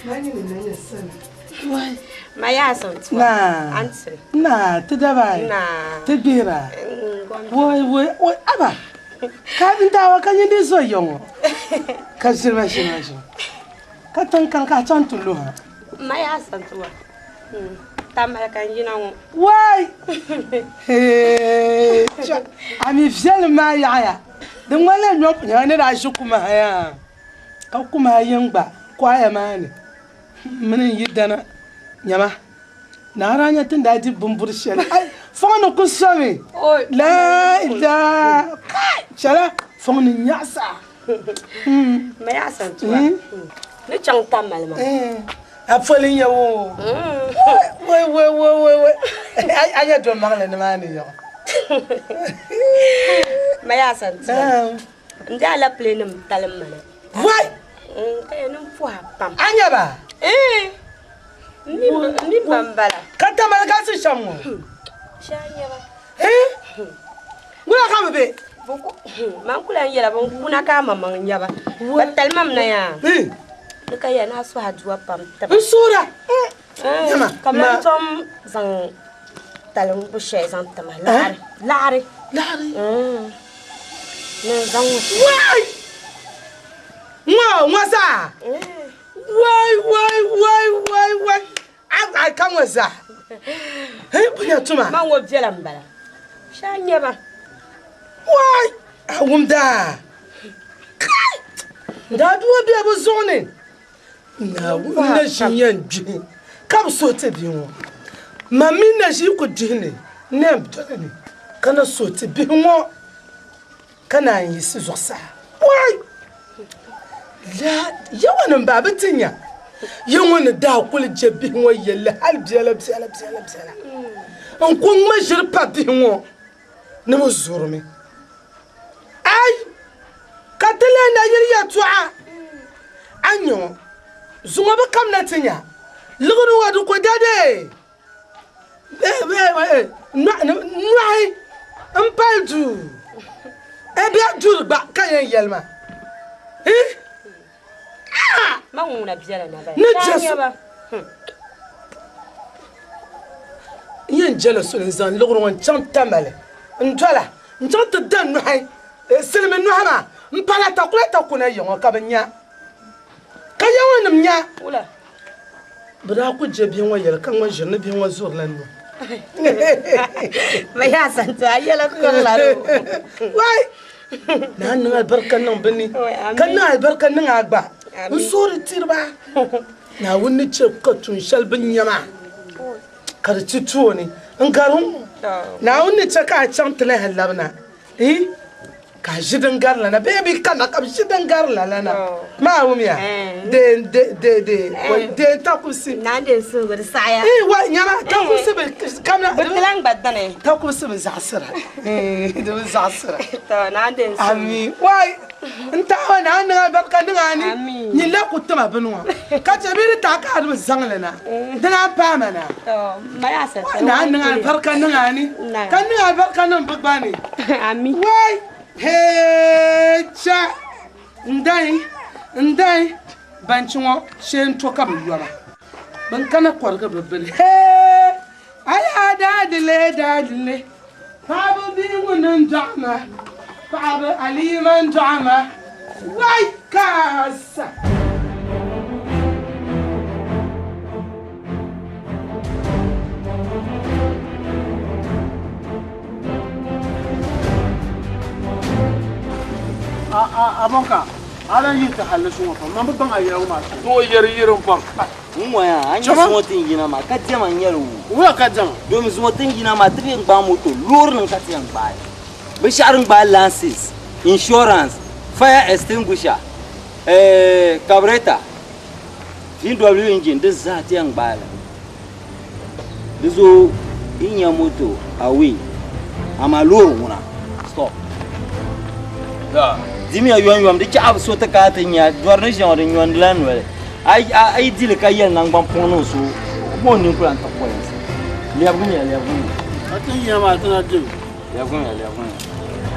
Mani ni nanya sana. Ma ya san tuwa. Na. Antiri. Na, ti dabai. Na. Ti gbira. Wai, wai, wai, aba. Ka ntawa ka nyindi zo yɔŋɔ. Ka shima shima shima. Ka tiŋ kan ka chaŋ ti lu ha. Ma ya san tuwa. Tamale ka n yina ŋɔ. Wai! Hee, cha, a mi viɛlim maa yaɣaya. Di ŋmanila nyɔŋ nyɛla ni daa ʒi kuma ha yaa. Ka kuma yin gba kwaya maa ni. Mini n yidana nyama. Naara nya tin daa di bimburi shɛli. Ai, fɔŋ ni ku somi. La ilaha. Kai, chɛla fɔŋ ni nyaɣisa. Ma yaa san tuwa. Ni chaŋ Tamale maa. A poli n-nyɛ wo. Wai, wai, wai, wai, wai. A nya do maŋli ni maa ni yɔɣɔ. Ma yaa san tuwa. N di alapile nim talim mana. Wai! Ka yɛn niŋ pɔha pam. A nya ba? N mi ba m-bala. Ka Tamale galisi shɛm ŋɔ? Shee a nya ba. Wula ka bɛ be? Man ku lan yɛla bɛ kuna ka a maŋmaŋ nya ba. Bɛ talimam na yaa. Di ka yɛn a suhi aduwa pam tiba. N suhira. Ka bɛ lan tom zaŋ talim bu shɛli zaŋ ti ma. Laɣiri. Laɣiri. Laɣiri. Ni n zaŋ ŋɔ. Wai! Ŋɔ, ŋɔ zaa? Wai, wai, wai, wai, wai. A ka ŋɔ zaa. Hei, bunya tuma. Man ŋɔ biɛla m-bala. Shee a nya ba. Wai! A wumda. Kai! Daadua be bɛ zuɣu ni. Naawuni na ʒi yɛn gbihi ka bi suhi ti bihi ŋɔ. Ma mi na ʒi ku dihi ni n yɛn doli ni ka na suhi ti bihi ŋɔ ka naan yiɣisi zuɣusaa. Wai! La Yawɛ ni m-bahi bɛ ti nya ya ŋɔ ni daa kuli je bihi ŋɔ yɛlli hal biɛla biɛla biɛla biɛla. N ku ŋma ʒiri pa bihi ŋɔ ni bɛ zurimi. Ai! Ka ti leei nayili yɛtɔɣa. A ni nya ŋɔ, zuŋɔ bi kamina ti nya. Liɣiri ŋɔ di ko dade. Nɔhi n pali duu. E bɛ duri gba ka yɛn yɛli ma. Ma ŋuna biɛla na Ni je so. N yɛn jɛla soli n zaŋ liɣiri ŋɔ n chaŋ Tamale n dola n chaŋ ti da nɔhi silimi nɔhi maa n pala takulata kuna ya ŋɔ ka bɛ nya ka ya ŋɔ nim nya bɛ daa ku je bihi ŋɔ yɛli ka ŋɔ ʒiri ni bihi ŋɔ zurila nɔ wai naa niŋ alibarika niŋ bɛ ni ka niŋ alibarika niŋ a gba n suhuri tiri ba Naawuni ni chɛ ka tuun shɛli bɛ ni nya maa ka di ti tooni n-gari ŋ-ŋɔ. Naawuni ni chɛ ka a chaŋ ti lahi labina ka a ʒi din gari lana bee bɛ kanna ka bɛ ʒi din gari lala na. Maa wumya, deen deen takubisi. Wa nyama takubisi bi kamina. Takubisi bi zaɣisira. Di bi zaɣisira. Ami wai. N taɣi o ni a niŋ alibarika niŋ a ni, nyin la ku tima bini ŋɔ, ka chɛ bɛ di taɣi ka a di bi zaŋ li na, dina m-paai ma na. Ni a niŋ alibarika niŋ a ni, ka niŋ alibarika niŋ bɛ gba ni. Wai! Hee cha! N dahi, n dahi, banchi ŋɔ shee n-to ka bɛ yɔba. Bɛn kana kɔrigi bɛ bini. Hee! Aya daadile daadile paɣaba bihi ŋuni n dɔɣi ma paɣaba Alima n dɔɣi ma wai kaasa. A bɔnka a lan yihi ti halli suŋɔ pam man bi baŋ a yɛla ŋɔ maa shɛm. Ti o yɛri yirim pam. N ŋɔya, a nya zuŋɔ ti ni yina maa, ka diɛma n-nyɛ li wuu. Wula ka diɛma? Domi zuŋɔ ti ni yina maa, ti bi yɛn gbaai moto, loorinima ka ti yɛn gbaai. Binshɛɣu din gbaai lances, insurance, fire extinguisher, carburetor, VW engine, di zaa ti yɛn gbaai li. Di zuɣu yi nya moto away, amaa loori ŋuna, stop. Dimiya yomyom, di chɛ a bi so ti kana ti nya dɔri ni ʒiya ŋɔ di nyɔndila noli. A yi di li ka yɛli naŋgban puŋ niŋ so, o ma o nini ku lan tiɣi polinsi. Lɛbigimiya, lɛbigimiya. Ka ti yina maa ti na dimi. Lɛbigimiya, lɛbigimiya.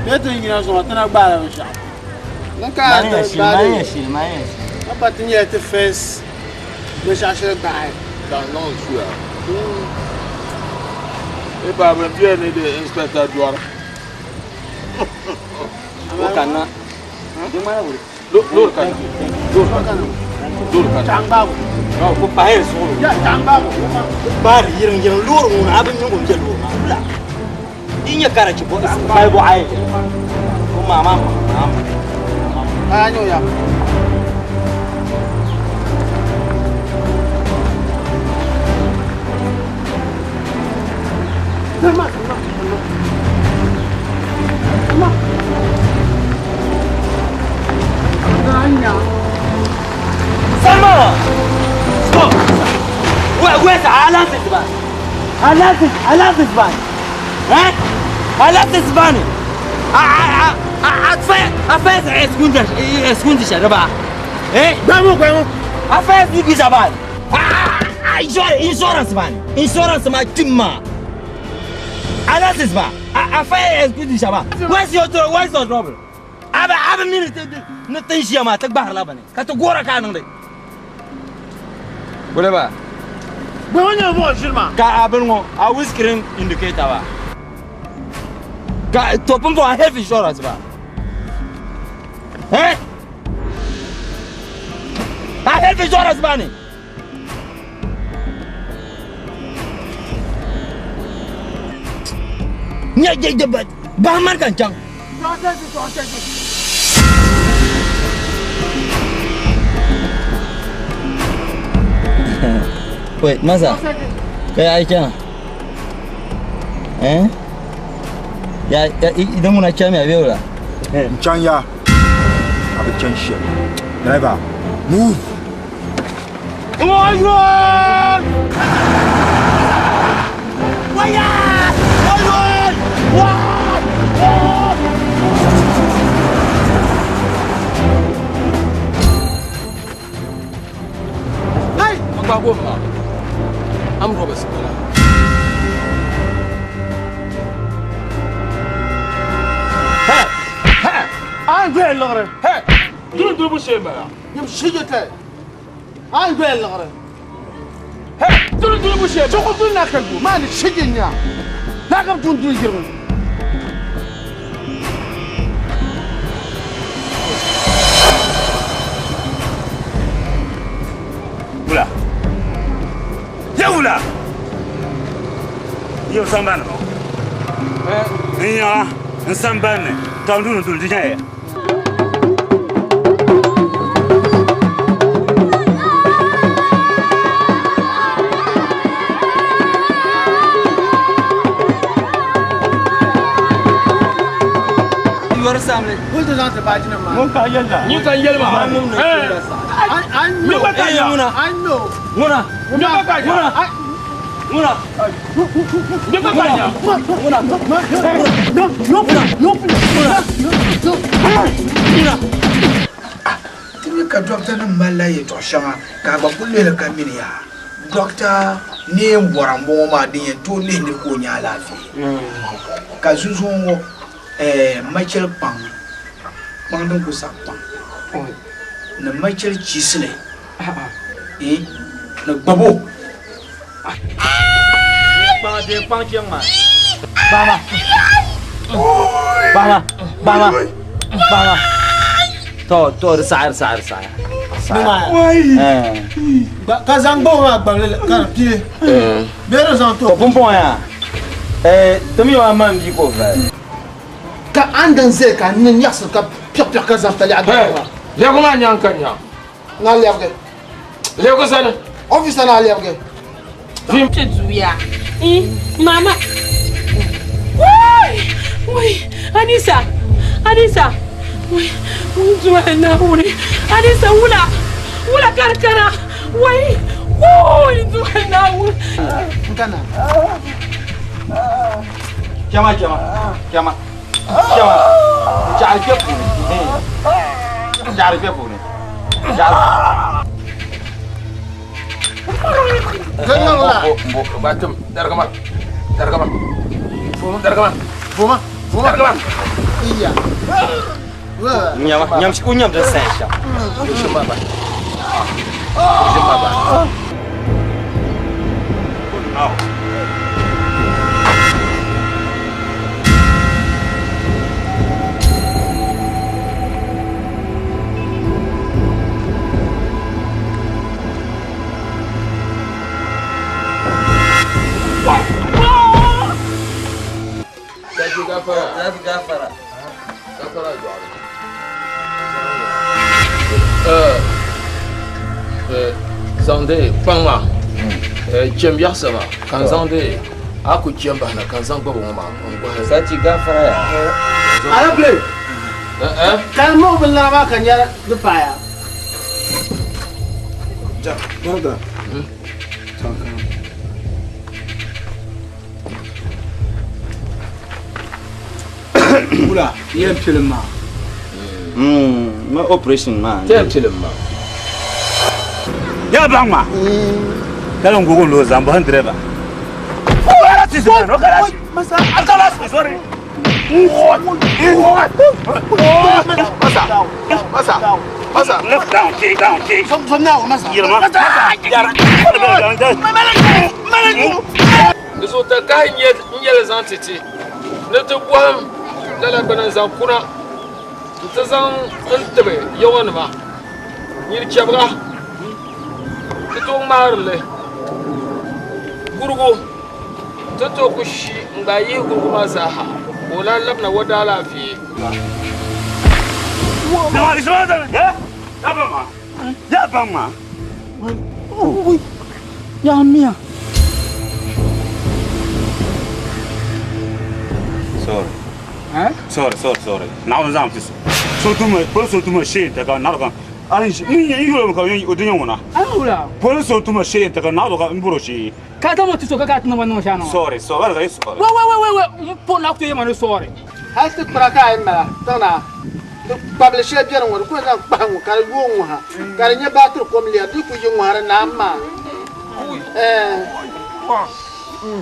Bee ti yina zuŋɔ ti na gbaala binshɛɣu. Din ka a ti gbaali. Mani ya shili, mani ya shili. Ka pa ti nyɛla ti first binshɛɣu shɛli gbaai. Ka niŋ suya. E baabiri bɛ ni di inspector dɔri. O kanna. Di ŋmana wuli. Loori kana. Loori kana. Loori kana. Changbagu. No, ku pahi zuɣu. Ya changbagu. Ku pahi yirim yirim loori ŋuna a bi niŋ o bɛ loori maa wula. Di nyɛ karachi bo pali bo ayi. Ko mama mama. A nyo ya. Salma, Salma, Salma. Salma. Salma! Stop! Where, where's Alan Sisban? Alan Alan Sisban? Eh? Alan Sisban? A first escondisha, raba. Eh? Gbamo, gbamo. A first escondisha ban. Insurance man. Insurance ma timma. Alan Sisban. A first escondisha ban. Where's your where's your trouble? Aba aba mini ni tin ʒiya maa ti gbahirila bini ka ti goora ka a niŋdi. Wula ba? Gbama nyɛla buɣa ʒiri maa. Ka a bini ŋɔ a windscreen indicator ba ka to pumpɔŋ a health insurance ba eh a health insurance ba ni. Nyɛ bahi mani ka n chaŋ. Wait, Masa. Kai ai chana. Eh? Ya ya idan muna chami a beura. N chaŋ ya. A bi chaŋ shɛli. Driver, move. An doya liɣiri. Hey, duli dulibu shee n-bala. Nyam shije tali. An doya liɣiri. Hey, duli dulibu shee n-bala. Chuɣu duli na ka yu maa ni shije nya. Naa ka bi dun duli yirimi. Wula. Ya wula. Yau sambani ŋɔ. N yaŋa n sambani ni ka n duni duli di nyɛya. Yɔri samli. Wuli ti zaŋ ti baaji nim maa. Ŋun ka yɛlla. Nyin ka yɛli ma. I know. Ŋuna. I know. Ŋuna. Ŋuna. Ŋuna. Ŋuna. Ŋuna. Ŋuna. Ti mi ka dɔkta nim malila yɛltɔɣa shɛŋa ka a gba kuli lihili ka mini yaa dɔkta neen bɔra n bɔŋɔ maa din yɛn tooi lihi niri ka o nya alaafee ka zuzuŋɔ ŋɔ machɛli kpaŋ kpaŋ din ku saɣi kpaŋ ni machɛli chiisili ni gbabo. Kpaŋ dee kpaŋ chaŋ maa. Kpaŋma. Kpaŋma. Kpaŋma. Kpaŋma. To to di saɣi di saɣi di saɣi. Ka zaŋ gbaŋ maa gbabili ka di pili. Bee di zaŋ to. Pumpɔŋɔ yaa ti mi o ma m-bia ka o vali. Ka a ni din zaya ka a nini nyaɣisiri ka piɛɣipiɛɣi ka zaŋ talɛɣu gbaai maa. Lɛbigu maa nyaŋ ka nya. Naa lɛbigi. Lɛbigi sani. Ɔfisa naa lɛbigi. Ti duya. Mama. Wai! Wai! Anisa! Anisa! Wai! N doli Naawuni. Anisa wula! Wula ka di kana? Wai! Wai! N doli Naawuni. N kana. Chama chama chama chama chaɣari kpɛ puuni chaɣari kpɛ puuni chaɣari. Batim, darigima, darigima, darigima, Foma, foma. Darigima. Iya. Nyama nyam ku nyam din sayin shɛm. Sarki gafara. Sarki gafara. Gafara jɔɣili. Zaŋdi kpaŋ maa chɛm yaɣasa maa ka n zaŋdi a ku chɛm bahina ka n zaŋ gbabi ŋɔ maa n gɔhi. Sarki gafara ya. Alapile. Ka n niŋ bin lana maa ka nyɛ di paaya. Ja, brother. Wula, yɛn pilim maa. Ma operation maa. Yɛn pilim maa. Ya baŋ ma. Kala ngugu lo zambo han driver. Masa, masa, masa. Left down, kick down, kick. Som na masa. Yirma. Yara. Di zuɣu takahi n yɛli zaŋ ti ti ni ti bɔhim lala gbana n-zaŋ kuna nti zaŋ n tibi yawanima nyini chɛbiga ti tooi ŋmaari li gurugu ti tooi ku shi n-gbaai yihi gurugu maa zaaha ka o lahi labina o daalaafee. Ya baŋ ma. Ya mia. Sorry. Sorry, sorry, sorry. Naawuni zaŋ ti so tuma, poli so tuma shee n-ti ka naɣ ka a ni n yuli ka o di nyɛ ŋuna. Wula. Poli so tuma shee n-ti ka naɣ ka n bɔri o shee. Ka dama ti so ka ka ti niŋ niŋ shɛli niŋ. Sorry, sorry, ka sorry. Wai wai wai wai n po na ku yɛma ni sorry. Hali ti kpira ka a yi mala tiŋna di kpabili shɛli bɛni ŋɔ di ku zaŋ kpahi ŋɔ ka di yooi ŋɔ ha ka di nyɛ baatiri kom lɛri di ku yi ŋɔ ha di naam maa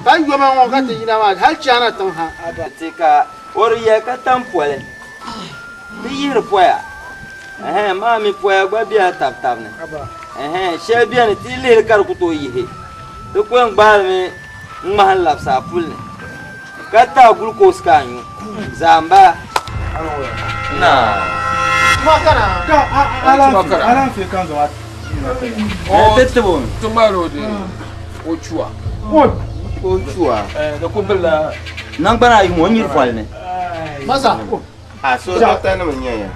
ka yoma ŋɔ ka ti yina maa hali chaana tiŋ ha. Ti ka o di yɛli ka tam poli. Ti yihiri poya. Ɛhɛn, maa mi poya gba bela tab tab ni. Ɛhɛn, shɛli beni ti yi lihiri ka di ku tooi yihi. Ti ku yɛn gbaai li mi n-ŋmahi n-labisi a puli ni, ka ti a glucose ka a nyu. Zaa m-bala. Naa. Alaafee ka n zaŋ a Ti tib o mi. Ti ŋmaari o di o chua. O chua. Di ku bilila. Naŋgbana ayi ŋɔ o nyiri foli ni. Masa. Ah, so doctor nim n-nyɛ ya.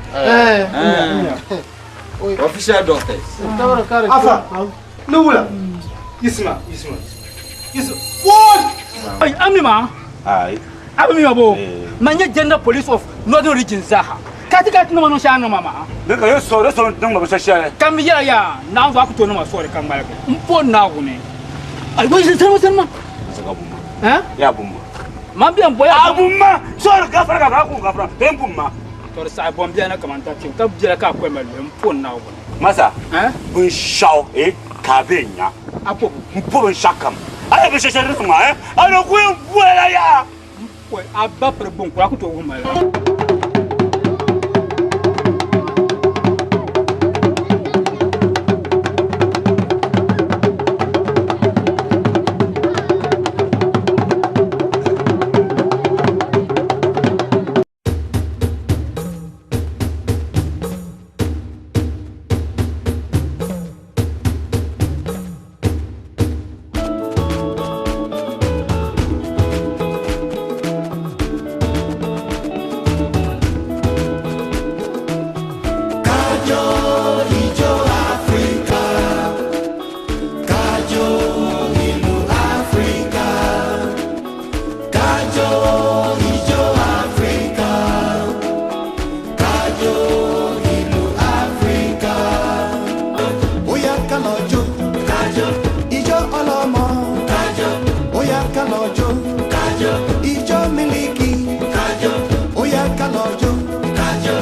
Official doctors. Afa, ni wula. Isma, Isma. Isma. Woi! Ai, ami ma. Ai. Ami ma bo. Ma nyɛ general police of northern region zaaha. Ka ti ka ti nima niŋ shɛli a niŋ ma maa. Di ka yɛ sɔri sɔri niŋ ma binshɛli shɛli. Ka mi yɛla yaa Naawuni zuɣu a ku tooi niŋ ma sɔri ka ŋmaligi m po Naawuni. Ai, wai sani sani ma. Saka bumma. Eh? Ya bumma. Man bɛn boya. A bumma sɔri gafara gafara ku gafara ben bumma. Tɔri saɣi bɔn biɛla na kaman ta tim ka biɛla ka a kɔhi ma luhi m po Naawuni. Masa. Eh? Binshɛɣu eh ka a bɛ nya. A po bu. M po binshɛɣu kam. A yɛ binshɛli shɛli din maa eh a ni ku yɛn bola yaa. M po a ba piri gbun kura a ku tooi wuhi ma li. Kájọ ijó Áfíríkà, kájọ ìlú Áfíríkà, kájọ ijó Áfíríkà, kájọ ìlú Áfíríkà. Ó yá ká lọ jó, kájọ ijó ọlọ́mọ, kájọ ó yá ká lọ jó, kájọ ijó mílíkì, kájọ ó yá ká lọ jó, kájọ.